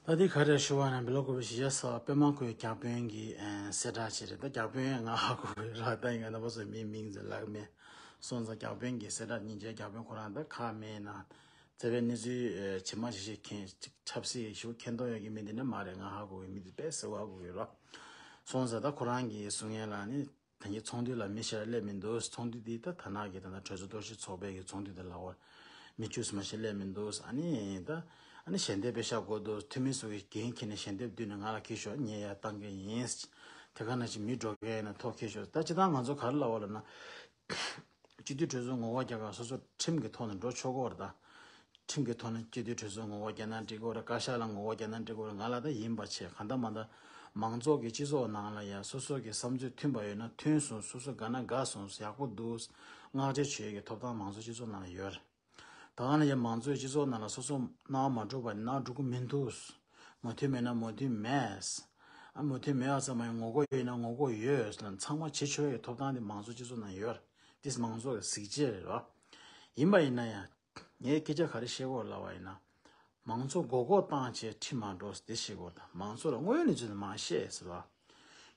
ད་འདི་ག་རེ་ཞུ་བ་ན་བི་ལོ་ཀོ་བི་ཞི་ཡ་ས་པད་མ་ཁོའི་རྒྱ་དཔོན་གྱི་ཨེ་གསལ་བསྒྲགས་བྱས་རེད། ད་རྒྱ་དཔོན་ང་ཧ་གོ་གི་ར་ད་ཡིན་ང་རྣམ་པ་ཚོའི་མིའི་མིང་ཟེར་ལག་མེད། སོང་ཙང་རྒྱ་དཔོན་གྱི་གསལ་བསྒྲགས་སྙིང་རྗེ་རྒྱ་དཔོན་ཁོ་རང་ད་ཁ་མེད་ན། རྩ་བའི་གནས་ཚུལ་ཨེ་ཇི་མ་ཇི་བཞིན་མཁྱེན་ཆབ་སྲིད་ཞུ་མཁྱེན་རྟོགས་ཡོད་ཀྱི་མི་འདི་ནི་མ་རེད། ང་ཧ་གོ་གི་མི་འདི་དཔེ་གསལ་བོ་ཧ་གོ་གི་ར། སོང་ཙང་ད་ཁོ་རང་གིས་གསུང་ཡས་ལ་ནི། ད་ངའི་ཚོགས་འདུ་ལ་མི་ཞེ་དྲག་སླེབས་མི་འདུག་ཚོགས་འདུ་འདི་ད་ཐ་ན་གི་ད་ལྟ་གྲོས་ཚོགས་གཏོར་བཤིག་ཚོགས་པའི་གི་ཚོགས་འདུ་དེ་ལ་བར་མི་བཅུ་ཙམ་ཞིག་སླེབས་མི་འདུག་ཨ་ནི་ད་ཨ་ནི་ཞལ་འདེབས་པེ་ཤག་དགོས་འདུག་འཐུས་མི་ཚོ་གི་འགན་འཁྱེར་ནས་ཞལ་འདེབས་བསྡུས་ནས་ང་ལ་འཁྱེར་ཤོག་ངས་ཡར་བཏང་གི་ཡིན། དེ་ག་ནང་བཞིན་མི་འགྲོ་མཁན་ཡིན་ན་ཐོག་འཁྱེར་ཤོག་ད་སྤྱིར་བཏང་ང་ཚོ་ག་རེ་ལབ་པ་ལབ་ན། སྤྱི་འཐུས་གྲོས་ཚོགས་ངོ་རྒོལ་རྒྱག་གར་སོ་སོ་ཁྲིམས་ཀྱི་ཐོག་ནས་འགྲོ་ཆོག་གི་རེད་ད། ཁྲིམས་ཀྱི་ཐོག་ནས་སྤྱི་འཐུས་གྲོས་ཚོགས་ངོ་རྒོལ་རྒྱག་ན་འགྲིག་གི་རེད། བཀའ་ཤག་ལ་ངོ་རྒོལ་རྒྱག་ན་འགྲིག་གི་རེད། ང་ལ་ད་ཡིན་པ་བྱས་གང་ལྟར་མ་ལྟར་མང་ཚོགས་ཀྱི་སྤྱི་ཚོགས་ནང་ལ་ཡ་སོ་སོ་གི་བསམ་ཚུལ་མཐུན་པ་ཡོད་ན་མཐུན་སོང་། སོ་སོ་དགའ་ན་དགའ་སོང་། ཡག་པོ་འདུག་བསྔགས་བརྗོད་བྱེད་ཡས་ཀྱི་ཐོབ་ཐང་མང་གཙོའི་སྤྱི་ཚོགས་ནང་ལ་ཡོད་རེད། ད་ག་ནང་བཞིན་མང་གཙོའི་སྤྱི་ཚོགས་ནང་ལ་སོ་སོ་སྣང་བ་མ་འགྲོ་བ་ནང་འགྲོ་གི་མི་འདུག་མོས་མཐུན་མེད་ན་མོས་མཐུན་མེད། ཨ་མོས་མཐུན་མེད་པ་ཙམ་མ་ཡིན་ངོ་རྒོལ་ཡོད་ན་ངོ་རྒོལ་ཡོད་ལ་ཚང་མ་བྱེད་ཆོག་ཡའི་ཐོབ་ཐང་དེ་མང་གཙོའི་སྤྱི་ཚོགས་ནང་ཡོད་རེད། དེ་མང་གཙོ་གི་གཟི་བརྗིད་རེད་རོ། ཡིན་པ་ཡིན་ན་ཡང་། ངས་སྐད་ཆ་ག་རེ་བཤད་དགོས་ལབ་པ་ཡིན་ན། མང་གཙོ་མགོ་སྐོར་བཏང་བྱས་ཁྲིམས་མ་འགྲོ་དེ་བཤད་དགོས་དང་མང་གཙོ་ལ་དངོས་ཡོད་གནས་ཚུལ་དེ་མ་བཤད་ཟེར་བ།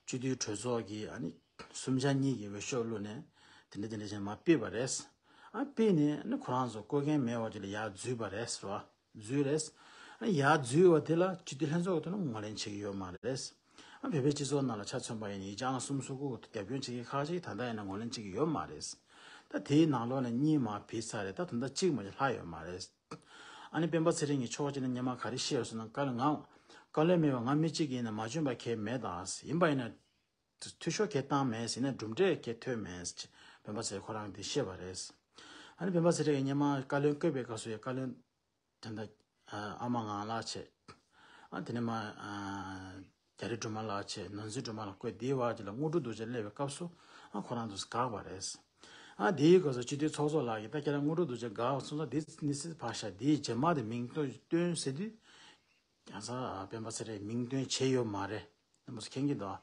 སྤྱི་འཐུས་གྲོས་ཚོགས་ཀྱིས་ཨ་ནི་གསུམ་ཆ་གཉིས་ཀྱི་འོས་ཤོག་བླུགས་ནས་དེ་འདྲ་དེ་འདྲ་བྱས་མར་ཕུད་པ་རེད། ཨ་ཕུད་ནས་ཨ་ནི་ཁོ་རང་ཚོ་བསྐོ་མཁན་མེད་པ་ཅིག་ལ་ཡར་འཛུལ་བ་རེད་ཟེར་བ། འཛུལ་རེད། ཨ་ནི་ཡར་འཛུལ་བ་དེ་ལ་སྤྱི་འཐུས་ལྷན་ཚོགས་ཀྱི་ཐོག་ནས་ངོས་ལེན་བྱེད་ཀྱི་ཡོད་མ་རེད། ཨ་བོད་པའི་སྤྱི་ཚོགས་ནང་ལ་ཆ་མཚོན་པ་ཡིན་ན་ཡིག་ཆ་ལྔ་གསུམ་སོ་དགུ་རྒྱབ་སྐྱོར་བྱེད་མཁན་ཁག་ཅིག་ད་ལྟ་ཡིན་ན་ངོས་ལེན་བྱེད་ཀྱི་ཡོད་མ་རེད། ད་དེའི་ནང་ལོགས་ནས་གཉིས་མར་བུད་ཚར་རེད། ད་ད་ལྟ་གཅིག་མ་གཏོགས་ལྷག་ཡོད་མ་རེད། ཨ་ནི་སྤེན་པ་ཚེ་རིང་གིས་ཕྱོགས་གཅིག་ནས་སྔོན་མ་ག་རེ་བཤད་ཡོད་ཟེར་ན། བཀའ་བློན་ང་བཀའ་བློན་མེད་པ་ང་མི་གཅིག་ཡིན་ན་མ་བྱོན་པ་གང་ཡང་མེད་ད། ཡིན་པ་ཡིན་ན་འཐུས་ཤོར་གང་ཡང་བཏང་མེད་ཟེར་ན། གྲུབ་འབྲས་གང་ཡང་ཐོན་མེད་ཟེར་སྤེན་པ་ཚེ་རིང་ཁོ་རང་གིས་དེ་བཤད་པ་རེད། ཨ་ནི་སྤེན་པ་ཚེ་རིང་གིས་སྔོན་མ་བཀའ་བློན་བསྐོས་པའི་སྐབས་སུ་ཡང་བཀའ་བློན་དེ་འདྲ་ཨ་མ་ངག་ལགས་བྱས། ཨ་དེ་ནས་མར་ཨ་རྒྱ་རི་སྒྲོལ་མ་ལགས་བྱས། ནོར་འཛིན་སྒྲོལ་མ་ལགས་བསྐོས། དེའི་བར་གྱི་ལ་དངོས་གྲུབ་རྡོ་རྗེ་སླེབས་པའི་སྐབས་སུ་ཨ་ཁོ་རང་ཚོ་དགག་པ་རེད། ཨ་དེའི་སྐབས་སུ་སྤྱི་འཐུས་ཚོགས་གཙོ་ལགས་ཀྱིས་ད་ཁྱེད་རང་དངོས་གྲུབ་རྡོ་རྗེ་དགག་སོང་ཙང་དེ་གནས་ཚུལ་ཕར་བཞག་དེའི་རྗེས་མ་དེ་མིང་བཏོན་བཏོན་ཟེར་དུས། ཁ་སང་སྤེན་པ་ཚེ་རིང་མིང་བཏོན་བྱས་ཡོད་མ་རེད། རྣམ་པ་ཚོ་མཁྱེན་གྱི་འདུག་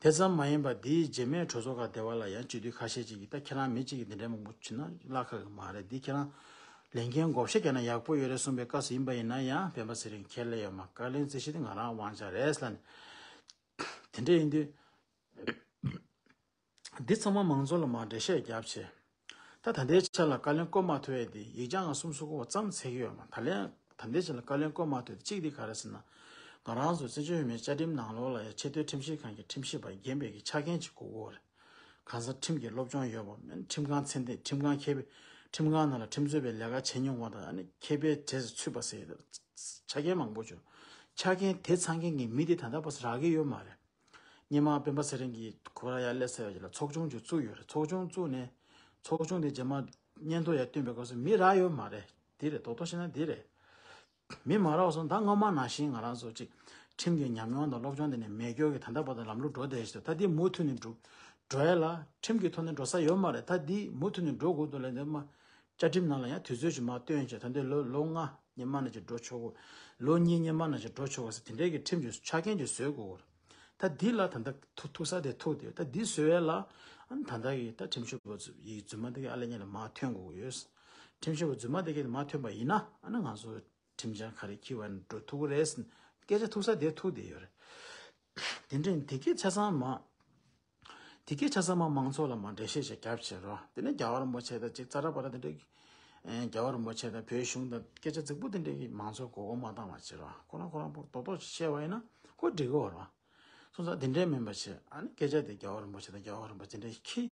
དེ་ཙམ་མ་ཡིན་པར་དེའི་རྗེས་མའི་གྲོས་ཚོགས་ཁག་དེ་བ་ལ་ཡང་སྤྱི་འཐུས་ཁ་ཤས་ཅིག་གིས་ད་ཁྱེད་རང་མི་གཅིག་གིས་འདི་འདྲའི་མང་པོ་བྱུང་ན་བརླག་ཁག་གི་མ་རེད། འདི་ཁྱེད་རང་ལས་འགན་བགོ་བཤའ་བརྒྱབ་ན་ཡག་པོ་ཡོད་རེད་གསུངས་པའི་སྐབས་སུ་ཡིན་པ་ཡིན་ན་ཡང་སྤེན་པ་ཚེ་རིང་ཁས་ལེན་ཡོད་མ། བཀའ་བློན་རྩིས་གཞི་དེ་ང་རང་དབང་ཆ་རེད་ལབ་ནས། དེ་འདྲ་ཡིན་དུས། འདི་ཚང་མ་མང་ཚོགས་ལ་མར་འགྲེལ་བཤད་བརྒྱབ་བྱས། ད་ད་ལྟའི་ཆ་ལ་བཀའ་བློན་བསྐོ་མ་ཐུབ་ཡས་དེ་ཡིག་ཆ་ལྔ་གསུམ་སོ་དགུ་བ་ཙམ་ཟེར་གྱི་ཡོད་མ། ད་ལན་ད་ལྟའི་ཆ་ལ་བཀའ་བློན་བསྐོ་མ་ཐུབ་དེ་གཅིག་དེ་ག་རེ་ཟེར་ན། ང་རང་ཚོ་བཙན་བྱོལ་བོད་མིའི་བཅའ་ཁྲིམས་ནང་ལོགས་ལ་ཡང་ཆེས་མཐོའི་ཁྲིམས་ཞིབ་ཁང་གི་ཁྲིམས་ཞིབ་པ་རྒན་པའི་གི་ཆ་རྐྱེན་ཅིག་དགོས་ཀྱི་ཡོད་རེད། གང་ཟག་ཁྲིམས་ཀྱི་སློབ་སྦྱོང་ཡོད་པ། ཁྲིམས་ཁང་ཚད་ལྡན། ཁྲིམས་ཁང་མཁས་པའི་ཁྲིམས་ཁང་ནང་ལ་ཁྲིམས་རྩོད་པའི་ལས་ཀ་བྱས་མྱོང་བ་དང་། ཨ་ནི་མཁས་པའི་གྲས་སུ་ཚུད་པ་ཟེར་ཆ་རྐྱེན་མང་པོ་བྱུང་། ཆ་རྐྱེན་དེ་ཚང་མཁན་གྱི་མི་དེ་ད་ལྟ་བར་དུ་རག་གི་ཡོད་མ་རེད། སྔོན་མ་སྤེན་པ་ཚེ་རིང་གིས་ཁོ་རང་ཡར་སླེབས་ཚར་བའི་རྗེས་ལ་ཚོགས་ཆུང་ཅིག་བཙུགས་ཡོད་རེད། ཚོགས་ཆུང་བཙུགས་ནས་ཚོགས་ཆུང་དེ་རྗེས་མ་སྙན་ཐོ་ཡར་བཏོན་པའི་སྐབས་སུ་མི་རག་ཡོད་མ་རེད། འདི་རེད། རྡོག་རྡོག་བཤད་ན་འདི་རེད། མི་མ་རག་སོང་། ད་སྔོན་མ་ནང་བཞིན་ང་རང་ཚོ་ཅིག་ཁྲིམས་ཀྱི་ཉམས་མྱོང་དང་སློབ་སྦྱོང་དེ་ནི་མེད་སྐྱོ་གི་ད་ལྟ་བར་དུ་ལམ་ལུགས་འགྲོ་བསྡད་ཤག་ད་འདི་མུ་མཐུད་ནས་འགྲོ་འགྲོ་ཡ་ལ་ཁྲིམས་ཀྱི་ཐོག་ནས་འགྲོ་ས་ཡོད་མ་རེད། ད་འདི་མུ་མཐུད་ནས་འགྲོ་དགོས་འདུག་ལབ་འདི་མ། བཅའ་ཁྲིམས་ནང་ལ་ཡང་དུས་ཚོད་ཅིག་མར་བཏོན་བྱས། ད་འདི་ལོ་ལོ་ལྔ་སྔོན་མ་ནང་བཞིན་འགྲོ་ཆོག་གོ། ལོ་གཉིས་སྔོན་མ་ནང་བཞིན་འགྲོ་ཆོག་གོ་ཟེར་དེ་འདྲའི་གི་ཁྲིམས་ཀྱི་ཆ་རྐྱེན་ཅིག་བཟོས་དགོས་གོ། ད་འདི་ལ་ད་ལྟ་ཐུག་ཐུག་ས་དེ་ཐུག་དེ་ཡོད། ད་འདི་བཟོ་ཡས་ལ་ཨ་ནི་ད་ལྟ་གི་ད་ཁྲིམས་ཞིབ་པ་ཚོ་ཡི་རྫུན་མ་དེ་གི་ཨ་ལེ་ཉེ་ལ་མར་ཐོན་དགོས་ཀྱི་ཡོད། ཁྲིམས་ཞིབ་པ་རྫུན་མ་དེ་གི་མར་ཐོན་པ་ཡིན་ན་ཨ་ནི་ང་ཚོ་ཁྲིམས་འཆར་ག་རེ་འཁྱེར་བ་ནི་འགྲོ་ཐུབ་ཀྱི་རེད་ཟེར་སྐད་ཆ་ཐུག་ས་དེ་ཐུག་དེ་ཡོད་རེད། དེ་འདྲ་དེ་གི་ཆ་ཚང་མ། དེ་གའི་ཆ་ཚང་མ་མང་ཚོགས་ལ་མར་འགྲེལ་བཤད་ཅིག་བརྒྱབ་བྱས་རོགས། དེ་ནས་རྒྱལ་བ་རིན་པོ་ཆེ་དང་ཅིག་ཙ་ར་པ་ར་དེ་འདྲའི་གི། ཨེ་རྒྱལ་བ་རིན་པོ་ཆེ་དང་བོད་གཞུང་དང་སྐད་ཆ་རྫིག་པོ་དེ་འདྲའི་གི་མང་ཚོགས་མགོ་སྐོར་མ་བཏང་བ་བྱས་རོགས། ཁོ་རང་ཁོ་རང་པོ་རྡོག་རྡོག་ཅིག་བཤད་པ་ཡིན་ན་ཁོ་འགྲིག་གི་རེད་རོགས། སོང་ཙང་དེ་འདྲའི་མིན་པ་བྱས། ཨ་ནི་སྐད་ཆ་དེ་རྒྱལ་བ་རིན་པོ་ཆེ་དང་རྒྱལ་བ་རིན་པོ་ཆེ་འདྲ་ཞིག་གིས་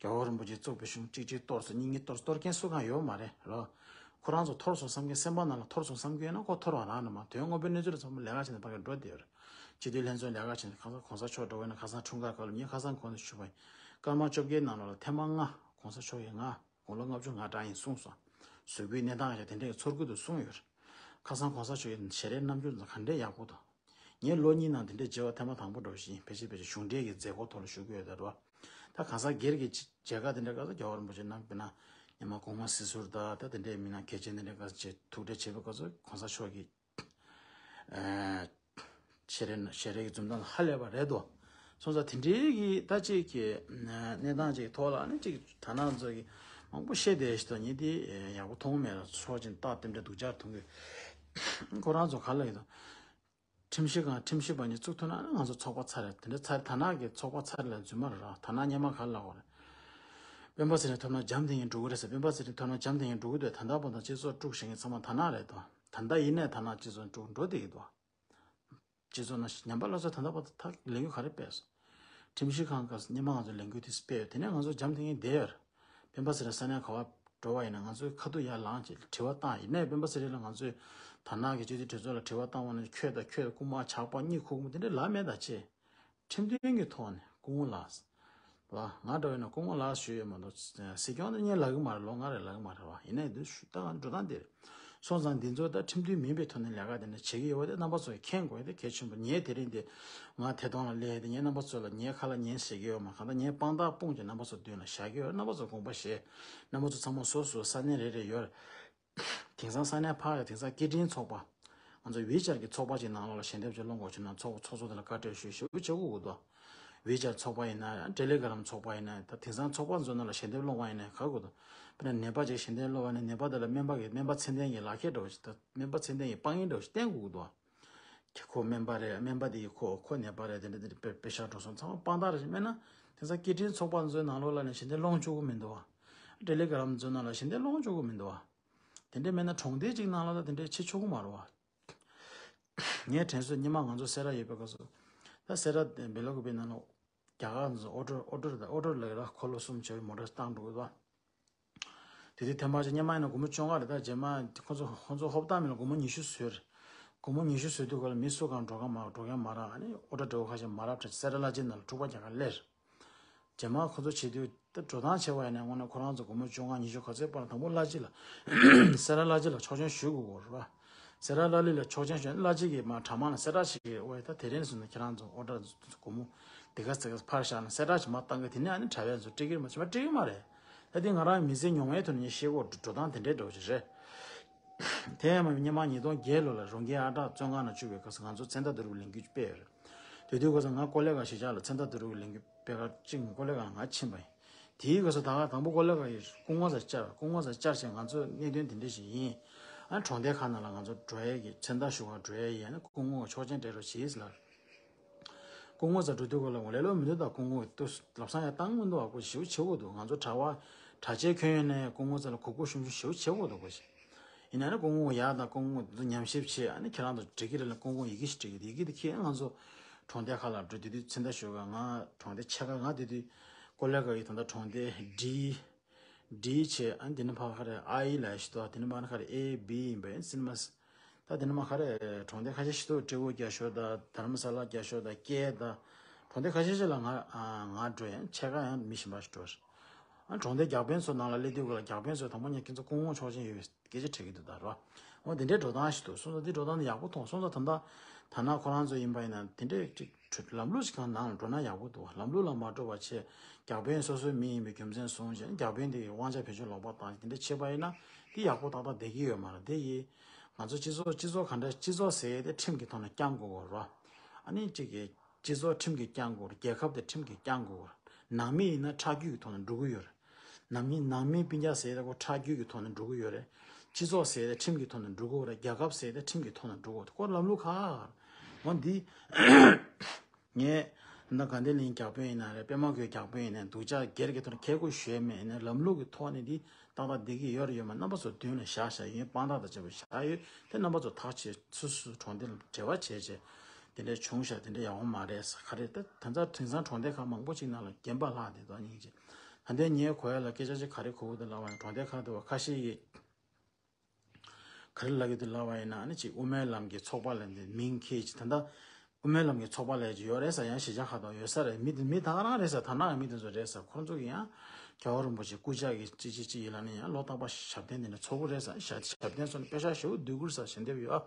རྒྱལ་བ་རིན་པོ་ཆེ་བཙུགས་པའི་གཞུང་གཅིག་གཅིག་གཏོར་སོང་། གཉིས་གཉིས་གཏོར་སོང་། གཏོར་མཁན་སུ་གང་ཡོད་མ་རེད་རོགས། ཁོ་རང་ཚོ་འཐོར་སོང་བསམ་མཁན། སེམས་པ་ནང་ལ་འཐོར་སོང་བསམ་གྱི་ཡོད་ན་ཁོ་འཐོར་བ་རང་རེད་མ། དོན་དངོས་པོའི་གནས་ཚུལ་ལ་ཚང་མ་ལས་ཀ་བྱས་ནས་ཕ་གིར་འགྲོ་བསྡད་ཡོད་རེད། སྤྱི་འཐུས་ལྷན་ཚོགས་ལས་ཀ་བྱས་ནས་ཁ་སང་གོང་ས་མཆོག་འགྲོ་བས་ན། ཁ་སང་གོང་ས་མཆོག་འགྲོ་བས་ན། ཁ་སང་གོང་ས་མཆོག་ཕེབས་པ་ཡིན། སྐར་མ་བཅོ་བརྒྱད་ནང་ལོགས་ལ་ཐེངས་མ་ལྔ་གོང་ས་མཆོག་གིས་ང་དགུང་ལོ་ལྔ་བཅུ་ང་གྲངས་ཡིན་གསུངས་སོང་། གཟུགས་པོའི་གནས་སྟངས་ཀྱང་དེ་འདྲའི་ཚོར་གྱི་འདུག་གསུངས་ཡོད་རེད། ཁ་སང་གོང་ས་མཆོག་གི་ཞལ་རས་རྣམ་འགྱུར་ཚོ་ག་འདྲའི་ཡག་པོ་འདུག་ངས་ལོ་གཉིས་ནང་དེ་འདྲའི་བརྗེ་བ་ཐེངས་མ་དང་པོ་འདྲ་བོ་ཞིག་ཡིན། ཕལ་ཆེར་ཕལ་ཆེར་གཞུང་འབྲེལ་གྱི་མཛད་སྒོ་ཐོག་ལ་ཞུགས་ཀྱི་ཡོད་ད་རོ། ད་གང་ཟག་སྒེར་གྱི་མཇལ་ཁ་དེ་འདྲ་སྐབས་སུ་རྒྱལ་བ་རིན་པོ་ཆེ་ནང་དཔེར་ན་ཉི་མ་གོང་མ་སྲིད་ཟུར་དང་ད་དེ་འདྲའི་མི་སྣ་གལ་ཆེན་དེ་འདྲའི་སྐབས་སུ་ཐུག་འཕྲད་བྱེད་པའི་སྐབས་སུ་གོང་ས་མཆོག་གིས་ཨ་ཞལ་རས་ཞལ་རས་ཀྱི་འཛུམ་མདངས་ལ་ཧ་ལས་པ་རེད་དོ། སོང་ཙང་དེ་འདྲའི་གི་ད་ཅིག་གི་གནས་སྟངས་ཅིག་གི་ཐོག་ལ་ནི་ཅིག་དར་ནག་ཚོ་གི་མང་པོ་བཤད་བསྡད་ཤི་དོ། ཉིད་དེ་ཡག་པོ་མཐོང་མེད་ལ། ཆོག་ཅིང་རྟགས་རྟེན་འབྲེལ་སྡུག་ཅག་མཐོང་གི། ཁོ་རང་ཚོ་ག་ལ་ཡོད་དོ། ཁྲིམས་ཞིབ་ཁང་ཁྲིམས་ཞིབ་པ་གཉིས་བཙུགས་ཐུབ་ན་ནི་ང་ཚོ་ཚོགས་པ་ཚར་རེད། དེ་འདྲ་ཚར། དར་ནག་གི་ཚོགས་པ་ཚར་ལ་རྫུན་མ་རེད་ར། དར་ནག་སྔོན་མ་ག་ལ་ལབ་དགོས་རེད། སྤེན་པ་ཚེ་རིང་ཐོབ་ན་འཇམ་ཐིང་ངེ་འགྲོ་གི་རེད་ཟེར། སྤེན་པ་ཚེ་རིང་ཐོབ་ན་འཇམ་ཐིང་ངེ་འགྲོ་གི་འདུག་ད་ལྟ་བར་དུ་སྤྱི་ཚོགས་དཀྲུགས་བཞག་མཁན་ཚང་མ་དར་ནག་རེད་དོ། ད་ལྟ་ཡིན་ནའི་དར་ནག་སྤྱི་ཚོགས་དཀྲུགས་འགྲོ་བསྡད་ཀྱི་འདུག་སྤྱི་ཚོགས་ནང་ཉམས་པ་སླར་གསོ་ད་ལྟ་བར་དུ་ད་ལས་འགུལ་ག་རེ་སྤེལ་སོང་། ཁྲིམས་ཞིབ་ཁང་སྐབས་སུ་སྔོན་མ་ང་ཚོ་ལས་འགུལ་དེ་སྤེལ་ཡོད། དེ་ནས་ང་ཚོ་འཇམ་ཐིང་ངེ་བསྡད་ཡོད་རེད། སྤེན་པ་ཚེ་རིང་ས་གནས་ག་བ་འགྲོ་བ་ཡིན་ན་ང་ཚོའི་ཁ་ཐུག་ཡར་ལངས་བྱས་དྲི་བ་བཏང་། ཡིན་ནའི་སྤེན་པ་ཚེ་རིང་ལ་ང་ཚོས་དར་ནག་གི་སྤྱི་འཐུས་གྲོས་ཚོགས་ལ་དྲི་བ་བཏང་བ་ན་ཁྱོད་དང་ཁྱོད་རྐུན་མ་ཇག་པ་གཉིད་ཁུག་མོ་དེ་འདྲ་ལབ་མེད་ད་ཅེ། ཁྲིམས་མཐུན་གྱི་ཐོག་ནས་སྐུ་ངོ་ལགས། ལ་ང་འདྲ་བས་ན་སྐུ་ངོ་ལགས་ཞུས་ཡོད་མ་གཏོགས་སྲིད་སྐྱོང་དེ་ངས་ལབ་གི་མ་རེད། ལོ་ལྔ་རེད་ལབ་གི་མ་རེད་བ། ཡིན་ནའི་འདི་ཞུ་ད་ང་འགྲོ་སྟངས་འདི་རེད། སོང་ཙང་འདི་ཚོ་ད་ཁྲིམས་མཐུན་མིན་པའི་ཐོག་ནས་ལས་ཀ་དེ་འདྲ་བྱེད་ཀྱི་ཡོད་པ་དེ་རྣམ་པ་ཚོས་མཁྱེན་དགོས་དེ་གལ་ཆེན་པོ། ངས་དེ་རིང་འདི་ང་ཐད་གཏོང་ལ་སླེབས་ཏེ་ངས་རྣམ་པ་ཚོ་ལ་ངའི་ཁ་ལ་ཉན་ཟེར་གྱི་ཡོད་མ། གང་ལྟར་ངས་དཔང་རྟགས་སྤུངས་ཀྱི་རྣམ་པ་ཚོ་མདུན་ལ་བཞག་གི་ཡོད། རྣམ་པ་ཚོ་དགོངས་པ་བཞེས། རྣམ་པ་ཚོ་ཚང་མ་སོ་སོའི་ས་གནས་རེ་རེ་ཡོད། དེང་སང་ས་གནས་ཕར་ཡ་དེང་སང་སྐད་འཕྲིན་ཚོགས་པ། ང་ཚོ་ཝི་ཆར་གྱི་ཚོགས་པ་ཅིག་ནང་ལོགས་ལ་ཞལ་འདེབས་ཅིག་སློང་དགོས་བྱུང་ན་ཚོགས་ཚོགས་གཙོ་དེ་ལ་བཀའ་འཁྲོལ་ཞུ་ཞུ་བྱེད་དགོས་ཀྱི་འདུག་ཝི་ཆར་ཚོགས་པ་ཡིན་ན་ཡང་ཊེ་ལི་གྷི་རམ་ཚོགས་པ་ཡིན་ན་ཡང་། ད་དེང་སང་ཚོགས་པ་ཚོ་ནང་ལ་ཞལ་འདེབས་སློང་བ་ཡིན་ན་ཡང་ག་དགོས་འདུག་དཔེར་ན་ནད་པ་ཅིག་ཞལ་འདེབས་སློང་བ་ཡིན་ན་ནད་པ་དེ་ལ་སྨན་པ་གི་སྨན་པ་ཚད་ལྡན་གྱི་ལག་ཁྱེར་འདྲ་བོ་ཞིག་ད་སྨན་པ་ཚད་ལྡན་གྱི་དཔང་ཡིག་འདྲ་བོ་ཞིག་བསྟན་དགོས་ཀྱི་འདུག་ཁོ་སྨན་པ་རེད། སྨན་པ་དེ་ཡིས་ཁོ་ཁོ་ནད་པ་རེད། དེ་འདྲ་དེ་འདྲ་དཔེ་དཔེ་ཤག་འགྲོ་སོང་། ཚང་མ་དཔང་རྟགས་རེ་ཞིག་མེད་ན་དེང་སང་སྐད་འཕྲིན་ཚོགས་པ་ཚོའི་ནང་ལོགས་ལ་ནས་ཞལ་འདེབས་སློང་ཆོག་གི་མི་འདུག་བ། ཊེ་ལི་གྷི་རམ་ཚོའི་ནང་ལ་ཞལ་འདེབས་སློང་ཆོག་གི་མི་འདུག་བ། དེ་འདྲ་མེད་ན་གྲོང་སྡེ་གཅིག་ནང་ལ་ད་དེ་འདྲ་བྱེད་ཆོག་གི་མ་རེད་བ། ངས་དྲན་གསོ་སྔོན་མ་ང་ཚོ་སེ་ར་ཡོད་པའི་སྐབས་སུ་ ད་སེ་ར་བེ་ལ་ཀུ་པེ་ནང་ལ་རྒྱ་གར་ཚོ་ཨོ་ཊོ་ཨོ་ཊོ་རེད། ད་ཨོ་ཊོ་ལ་ལ་འཁོར་ལོ་གསུམ་བྱས་པའི་མོ་ཊ་བཏང་འགྲོ་གི་འདུག་དེ་དུས་ཐེམ་པ་ཅིག་སྔོན་མ་ཡིན་ན་སྒོར་མོ་བཅོ་ལྔ་རེད། ད་རྗེས་མ་ཁོ་ཚོ་ཁོ་ཚོ་ཧོབ་ཏང་མིན་ལ་སྒོར་མོ་ཉི་ཤུ་བཟོས་རེད། སྒོར་མོ་ཉི་ཤུ་བཟོས་དུས་ག་ལ་མི་སུ་གང་འགྲོ་ག་མ་འགྲོ་མཁན་མ་རག་ཨ་ནི་ཨོ་ཊོ་འདྲ་བོ་ཁ་ཤས་མ་རག་བྱས་སེ་ར་བླ་སྤྱི་ནང་ལ་འཁྲུག་པ་རྒྱག་ག་སླེབས། རྗེས་མ་ཁོ་ཚོ་བྱེད་དུས་ད་འགྲོ་སྟངས་བྱས་པ་ཡིན་ན་དངོས་གནས་ཁོ་རང་ཚོ་སྒོར་མོ་བཅོ་ལྔ་ཉི་ཤུ་ག་ཚོད་སྤར་དང་པོ་བླ་སྤྱི་ལ་སེ་ར་བླ་སྤྱི་ལ་ཆོག་མཆན་ཞུ་དགོས་ཀྱི་རེད་པ། སེ་ར་བླ་སྤྱི་ལ་ཆོག་མཆན་ཞུ་བླ་སྤྱི་གིས་མ་དྲ་མ་ལ་གསལ་བསྒྲགས་བྱེད་ཀྱི་ཨོ་ད་དེ་རིང་སོང་ན་ཁྱེད་རང་ཚོ་ཨོ་ཊོ་སྒོར་མོ་དེ་ག་ཚད་ག་ཕར་བཞག་ན་གསལ་བསྒྲགས་བྱེད་མ་བཏང་གི་དེ་ནས་ཨ་ནི་དྲ་བའི་ཚོ་སྤྲད་ཀྱི་རེད་མ་བྱེད་མ་སྤྲད་ཀྱི་མ་རེད། ད་དེ་ང་རང་མི་ཚེ་མྱོང་བའི་ཐོག་ནས་ཤེས་གོ་འགྲོ་སྟངས་དེ་འདྲའི་འགྲོ་གི་རེད། དེ་ཡང་སྔོན་མ་ཉིས་སྟོང་བརྒྱད་ལོ་ལ་རང་རྒྱལ་ཨ་བྲག་བཙོན་ཁང་ནང་བཅུག་པའི་སྐབས་སུ་ང་ཚོ་མཚན་རྟགས་བསྡུ་རུབ་ལས་འགུལ་སྤེལ་ཡོད་རེད། དེ་དུས་སྐབས་སུ་ང་ཀོ་ལེ་གྷལ་གཞིས་ཆགས་ལ་མཚན་རྟགས་བསྡུ་རུབ་ལས་འགུལ་སྤེལ་གར་གཅིག་ཀོ་ལེ་གྷལ་ང་ཕྱིན་པ་ཡིན། དེའི་སྐབས་སུ་ད་ག་དང་པོ་ཀོ་ལེ་གྷལ་གྱི་སྐུ་ངོ་སར་བཅར་སྐུ་ངོ་སར་བཅར་བྱས་ང་ཚོ་གནད་དོན་དེ་འདྲ་ཞིག་ཡིན། ཨ་གྲོང་སྡེ་ཁག་ནང་ལ་ང་ཚོ་འགྲོ་ཡས་ཀྱི་མཚན་རྟགས་ཞུ་གར་འགྲོ་ཡས་ཡིན་ཨ་ནི་སྐུ་ངོ་གིས་ཆོག་མཆན་སྤྲད་རོགས་བྱེད་ཟེར་ལབ། སྐུ་ངོ་སར་འགྲོ་དུས་སྐབས་ལ་ངོ་ལས་སླ་པོ་མི་འདུག་ད་སྐུ་ངོ་གིས་ལབ་སང་ཡང་བཏང་མི་འདུག་ཨ་ཁོ་ཞེ་པོ་བྱེད་དགོས་འདུག་ང་ཚོ་དྲ་བ་དྲ་ཆས་གྱོན་ཡོད་ནའི་སྐུ་ངོ་སར་ལ་གུག་གུག་ཤུམ་ཤུམ་ཞེ་པོ་བྱེད་དགོས་འདུག་ཁོ་ཞེས། ཡིན་ན་ནི་སྐུ་ངོ་ཡག་དང་སྐུ་ངོ་ཚོ་ཉམས་ཞིབ་བྱེད་ཨ་ནི་ཁྱེད་རང་ཚོ་འགྲིག་གི་རེད་ལ་སྐུ་ངོ་ཡི་གེ་ཞིག་འབྲི་གི་རེད། ཡི་གེ་དེ་ཁྱེད་ང་ཚོ་གྲོང་སྡེ་ཁག་ལ་འགྲོ་དུས་དུས་མཚན་རྟགས་ཞུ་ག་ང་གྲོང་སྡེ་ཆེ་ཁག་ང་དེ་དུས་ཀོ་ལེ་གྷལ་གྱི་ད་ལྟ་གྲོང་སྡེ་ཌི་ཌི་བྱས་ཨ་ནི་དེ་ནི་ཕ་ག་རེ་ཨའི་ལ་ཞིག་ཏོ་དེ་ནི་མ་ནི་ག་རེ་ཨེ་བི་ཡིན་པས་སིན་མ་སི། ད་དེ་ནི་མ་ག་རེ་གྲོང་སྡེ་ཁ་ཤས་ཤིག་ཏུ་ཏྲེ་ཧོར་རྒྱ་ཤོད་དང་དྷར་མ་ས་ལ་རྒྱ་ཤོད་དང་ཀེ་དང་གྲོང་སྡེ་ཁ་ཤས་ཤིག་ལ་ང་ང་འགྲོ་ཡང་ཆེ་ཁག་ཡང་མི་གཞན་པ་ཞིག་འགྲོ། ཨ་གྲོང་སྡེ་རྒྱག་དཔོན་ཚོ་ནང་ལ་སླེབས་དུས་སྐབས་ལ་རྒྱག་དཔོན་ཚོས་དང་པོ་ཉིད་ཁྱེད་ཚོ་སྐུ་ངོ་ཆོག་མཆན་ཡོད་པའི་སྐད་ཆ་དྲིས་ཀྱི་འདུག་ད་རོ། འོ་དེ་འདྲའི་འགྲོ་སྟངས་ཤིག་འདུག་སོང་ཙང་འདི་འགྲོ་སྟངས་འདི་ཡག་པོ་མཐོང་སོང་ཙང་ད་ལྟ་ད་ན་ཁོ་རང་ཚོ་ཡིན་པ་ཡིན་ན་དེ་འདྲའི་ཅིག་ཁྲོད་ལམ་ལུགས་ཤིག་གང་ནང་ལ་འགྲོ་ན་ཡག་པོ་འདུག་ལམ་ལུགས་ལ་མ་འགྲོ་བ་བྱས་རྒྱག་དཔོན་སོ་སོའི་མི་ཡིན་པའི་རྒྱུ་མཚན་བཟུང་བྱས་རྒྱག་དཔོན་དེ་ཡི་དབང་ཆ་བེད་སྤྱོད་ལོག་པ་བཏང་དེ་འདྲ་བྱས་པ་ཡིན་ན་དེ་ཡག་པོ་ཏག་ཏག་བསྡད་ཀྱི་ཡོད་མ་རེད། དེ་ཡིས་ང་ཚོ་སྤྱི་ཚོགས་སྤྱི་ཚོགས་ག་འདྲ་སྤྱི་ཚོགས་ཟེར་ཡས་དེ་ཁྲིམས་ཀྱི་ཐོག་ནས་བསྐྱང་དགོས་རོ། ཨ་ནི་གཅིག་གི་སྤྱི་ཚོགས་ཁྲིམས་ཀྱིས་བསྐྱང་དགོས་རེད། རྒྱལ་ཁབ་དེ་ཁྲིམས་ཀྱིས་བསྐྱང་དགོས་རེད། ནང་མི་ཡིན་ན་ཁྲག་རྒྱུད་ཀྱི་ཐོག་ནས་འགྲོ་གི་ཡོད་རེད། ནང་མི་ནང་མི་སྤུན་ཀྱག་ཟེར་ཡ་ཁོ་ཁྲག་རྒྱུད་ཀྱི་ཐོག་ནས་འགྲོ་གི་ཡོད་རེད། སྤྱི་ཚོགས་ཟེར་ཡ་ཁྲིམས་ཀྱི་ཐོག་ནས་འགྲོ་གི་ཡོད་རེད། རྒྱལ་ཁབ་ཟེར་ཡ་ཁྲིམས་ཀྱི་ཐོག་ནས་འགྲོ་གི་ཡོད་རེད། ཁོ་ལམ་ལུགས་ཁག་འོ་འདི། ངས་ད་དགའ་ལྡན་གླིང་རྒྱག་དཔོན་ཡིན་ན་རེད། པད་མ་བཀོད་རྒྱག་དཔོན་ཡིན་ན་སྡུག་ཅག་སྒེར་གྱི་ཐོག་ནས་ཁེ་ཁོ་ཞུས་མེད་ཡིན་ན་ལམ་ལུགས་ཀྱི་ཐོག་ནས་འདི་ཏག་ཏག་བསྡད་ཀྱི་ཡོད་རེད་ཡོད་མ་རྣམ་པ་ཚོ་མདུན་ལ་བཞག་བཞག་ཡོད་དཔང་རྟགས་དང་བཅས་པ་བཞག་ཡོད་དེ་རྣམ་པ་ཚོ་ཐག་བཅད་སོ་སོའི་གྲོང་སྡེ་ལ་འབྲེལ་བ་བྱས་བྱས་དེ་འདྲའི་བྱུང་བཞག་དེ་འདྲ་ཡག་པོ་མ་རེད་ཟེར་ག་རེ་ད་ད་ལྟ་དེང་སང་གྲོང་སྡེ་ཁག་མང་པོ་ཅིག་ནང་ལ་རྒན་པ་ལྷག་བསྡད་འདུག་སྙིང་རྗེ། ད་ལྟའི་ངའི་གོ་ཡ་ལ་སྐད་ཆ་ཅིག་ག་རེ་གོ་གི་འདུག་ལབ་པ་ཡིན་གྲོང་སྡེ་ཁག་དུ་བ་ཁ་ཤས་ཀྱིས་ག་རེ་ལབ་ཀྱི་འདུག་ལབ་པ་ཡིན་ན་ཨ་ནི་ཅིག་དབུ་མའི་ལམ་གྱི་ཚོགས་པ་ལབ་འདི་མིང་འཁྱེར་ཅིག་ད་ལྟ་དབུ་མའི་ལམ་གྱི་ཚོགས་པ་ལབ་ཅིག་ཡོད་རེད་ཟེར། ཡང་གཞིས་ཆགས་ཁག་ཏུ་ཡོད་ས་རེད། མི་དེ་མི་ད་ག་རང་རེད་ཟེར། ད་ནང་གི་མི་དེ་ཚོ་རེད་ཟེར། ཁོང་ཚོ་གིས་ཡང་རྒྱལ་བ་རིན་པོ་ཆེ་སྐུ་ཕྱྭ་གི་ཅི་ཅི་ཅི་ཡིན་ལབ་ནས་ཡང་ལོ་རྟག་པར་ཞབས་བརྟན་དེ་འདྲ་ཚོགས་ཀྱི་རེད་ཟེར། ཞབས་ཞབས་བརྟན་ཚོགས་ནས་པེ་ཤག་ཞེ་པོ་བསྡུ་གི་རེད་ཟེར་ཞལ་འདེབས་ཡོད།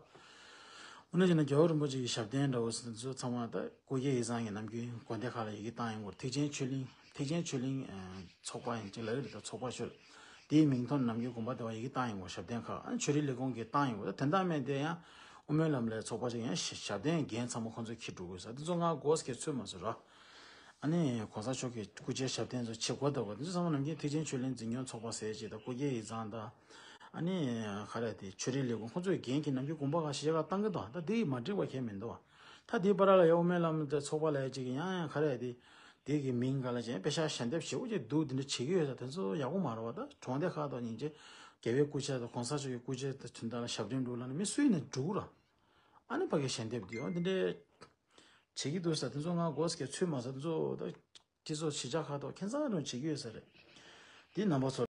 འོ་ན་བྱས་ན་རྒྱལ་བ་རིན་པོ་ཆེ་གི་ཞབས་བརྟན་འདྲ་བོ་ཟེར་ཚོ་ཚང་མ་ད་སྐུ་སྐྱེ་ཡིག་ཚང་གི་ནམ་རྒྱུན་དགོན་སྡེ་ཁག་ལ་ཡི་གེ་བཏང་ཡོང་གི་རེད། ཐེག་ཆེན་ཆོས་གླིང་ཐེག་ཆེན་ཆོས་གླིང་ཚོགས་པ་ཡིན་ཅིག་ལབ་ཀྱི་རེད། ད་ཚོགས་པ་ཤོད་དེའི་མིང་ཐོག་ནས་ནམ་རྒྱུན་དགོན་པ་དེ་བ་ཡི་གེ་བཏང་ཡོང་གི་རེད། ཞབས་བརྟན་ཁག་ཨ་ནི་ཆོས་རིག་ལས་ཁུངས་ཀྱིས་བཏང་ཡོང་གི་རེད། དེ་འདྲ་མིན་དེ་ཡང་དབུ་མའི་ལམ་ལས་ཚོགས་པ་ཅིག་ཡང་ཞབས་བརྟན་འགན་ཚང་མ་ཁོང་ཚོས་འཁྱེར་འགྲོ་དགོས་ཟེར། དེ་ཚོ་ང་དགོས་ཀྱི་ཚོད་མ་ཟེར་ར། ཨ་ནི་གོང་ས་མཆོག་གི་སྐུ་ཕྱྭའི་ཞབས་བརྟན་ཚོ་བྱེད་དགོས་ད་བ་དེ་ཚོ་ཚང་མ་ནམ་རྒྱུན་ཐེག་ཆེན་ཆོས་གླིང་འཛིན་སྐྱོང་ཚོགས་པ་ཟེར་ཅིག་དང་སྐུ་སྐྱེ་ཡིག་ཚང་དང་། ཨ་ནི་ག་རེ་དེ་ཆོས་རིག་ལས་ཁུངས་ཁོང་ཚོའི་འགན་གྱི་ནམ་རྒྱུན་དགོན་པ་ཁག་གཞིས་ཆགས་ཁག་བཏང་གི་འདུག་ད་དེ་མ་འགྲིག་པ་གང་ཡང་མི་འདུག་ད་དེའི་བར་ལ་ཡང་དབུ་མའི་ལམ་དེ་ཚོགས་པ་ལ་ཡ་ཅིག་ཡང་ཡང་ག་རེ་དེ་དེ་གི་མིང་ག་ལ་ཅན་པེ་ཤག་ཞལ་འདེབས་ཞེ་པོ་ཅིག་འདུག་དེ་འདྲ་བྱེད་ཀྱི་ཡོད་ས་དེ་ཚོ་ཡག་པོ་མ་རེད་བ། ད་གྲོང་སྡེ་ཁག་དང་སྙིང་རྗེ་རྒྱལ་བའི་སྐུ་ཕྱྭ་དང་གོང་ས་མཆོག་གི་སྐུ་ཕྱྭ་དང་དོན་དག་ལ་ཞབས་བརྟན་འགྲོ་ལབ་ན་མི་སུ་ཡིན་ན་འགྲོ་གི་ར། ཨ་ནི་ཕ་གི་ཞལ་འདེབས་འདུག་ཨ་འདི་འདྲའི་བྱེད་ཀྱི་འདུག་ས་དེ་ཚོ་ང་དགོས་ཀྱི་ཚོད་མ་ཟ་དེ་ཚོ་ད་སྤྱི་ཚོགས་གཞིས་ཆགས་ཁག་ཐོག་ཁྱད་མཚར་རང་བྱེད་ཀྱི་ཡོད་ས་རེད། འདི་རྣམ་པ་ཚོ།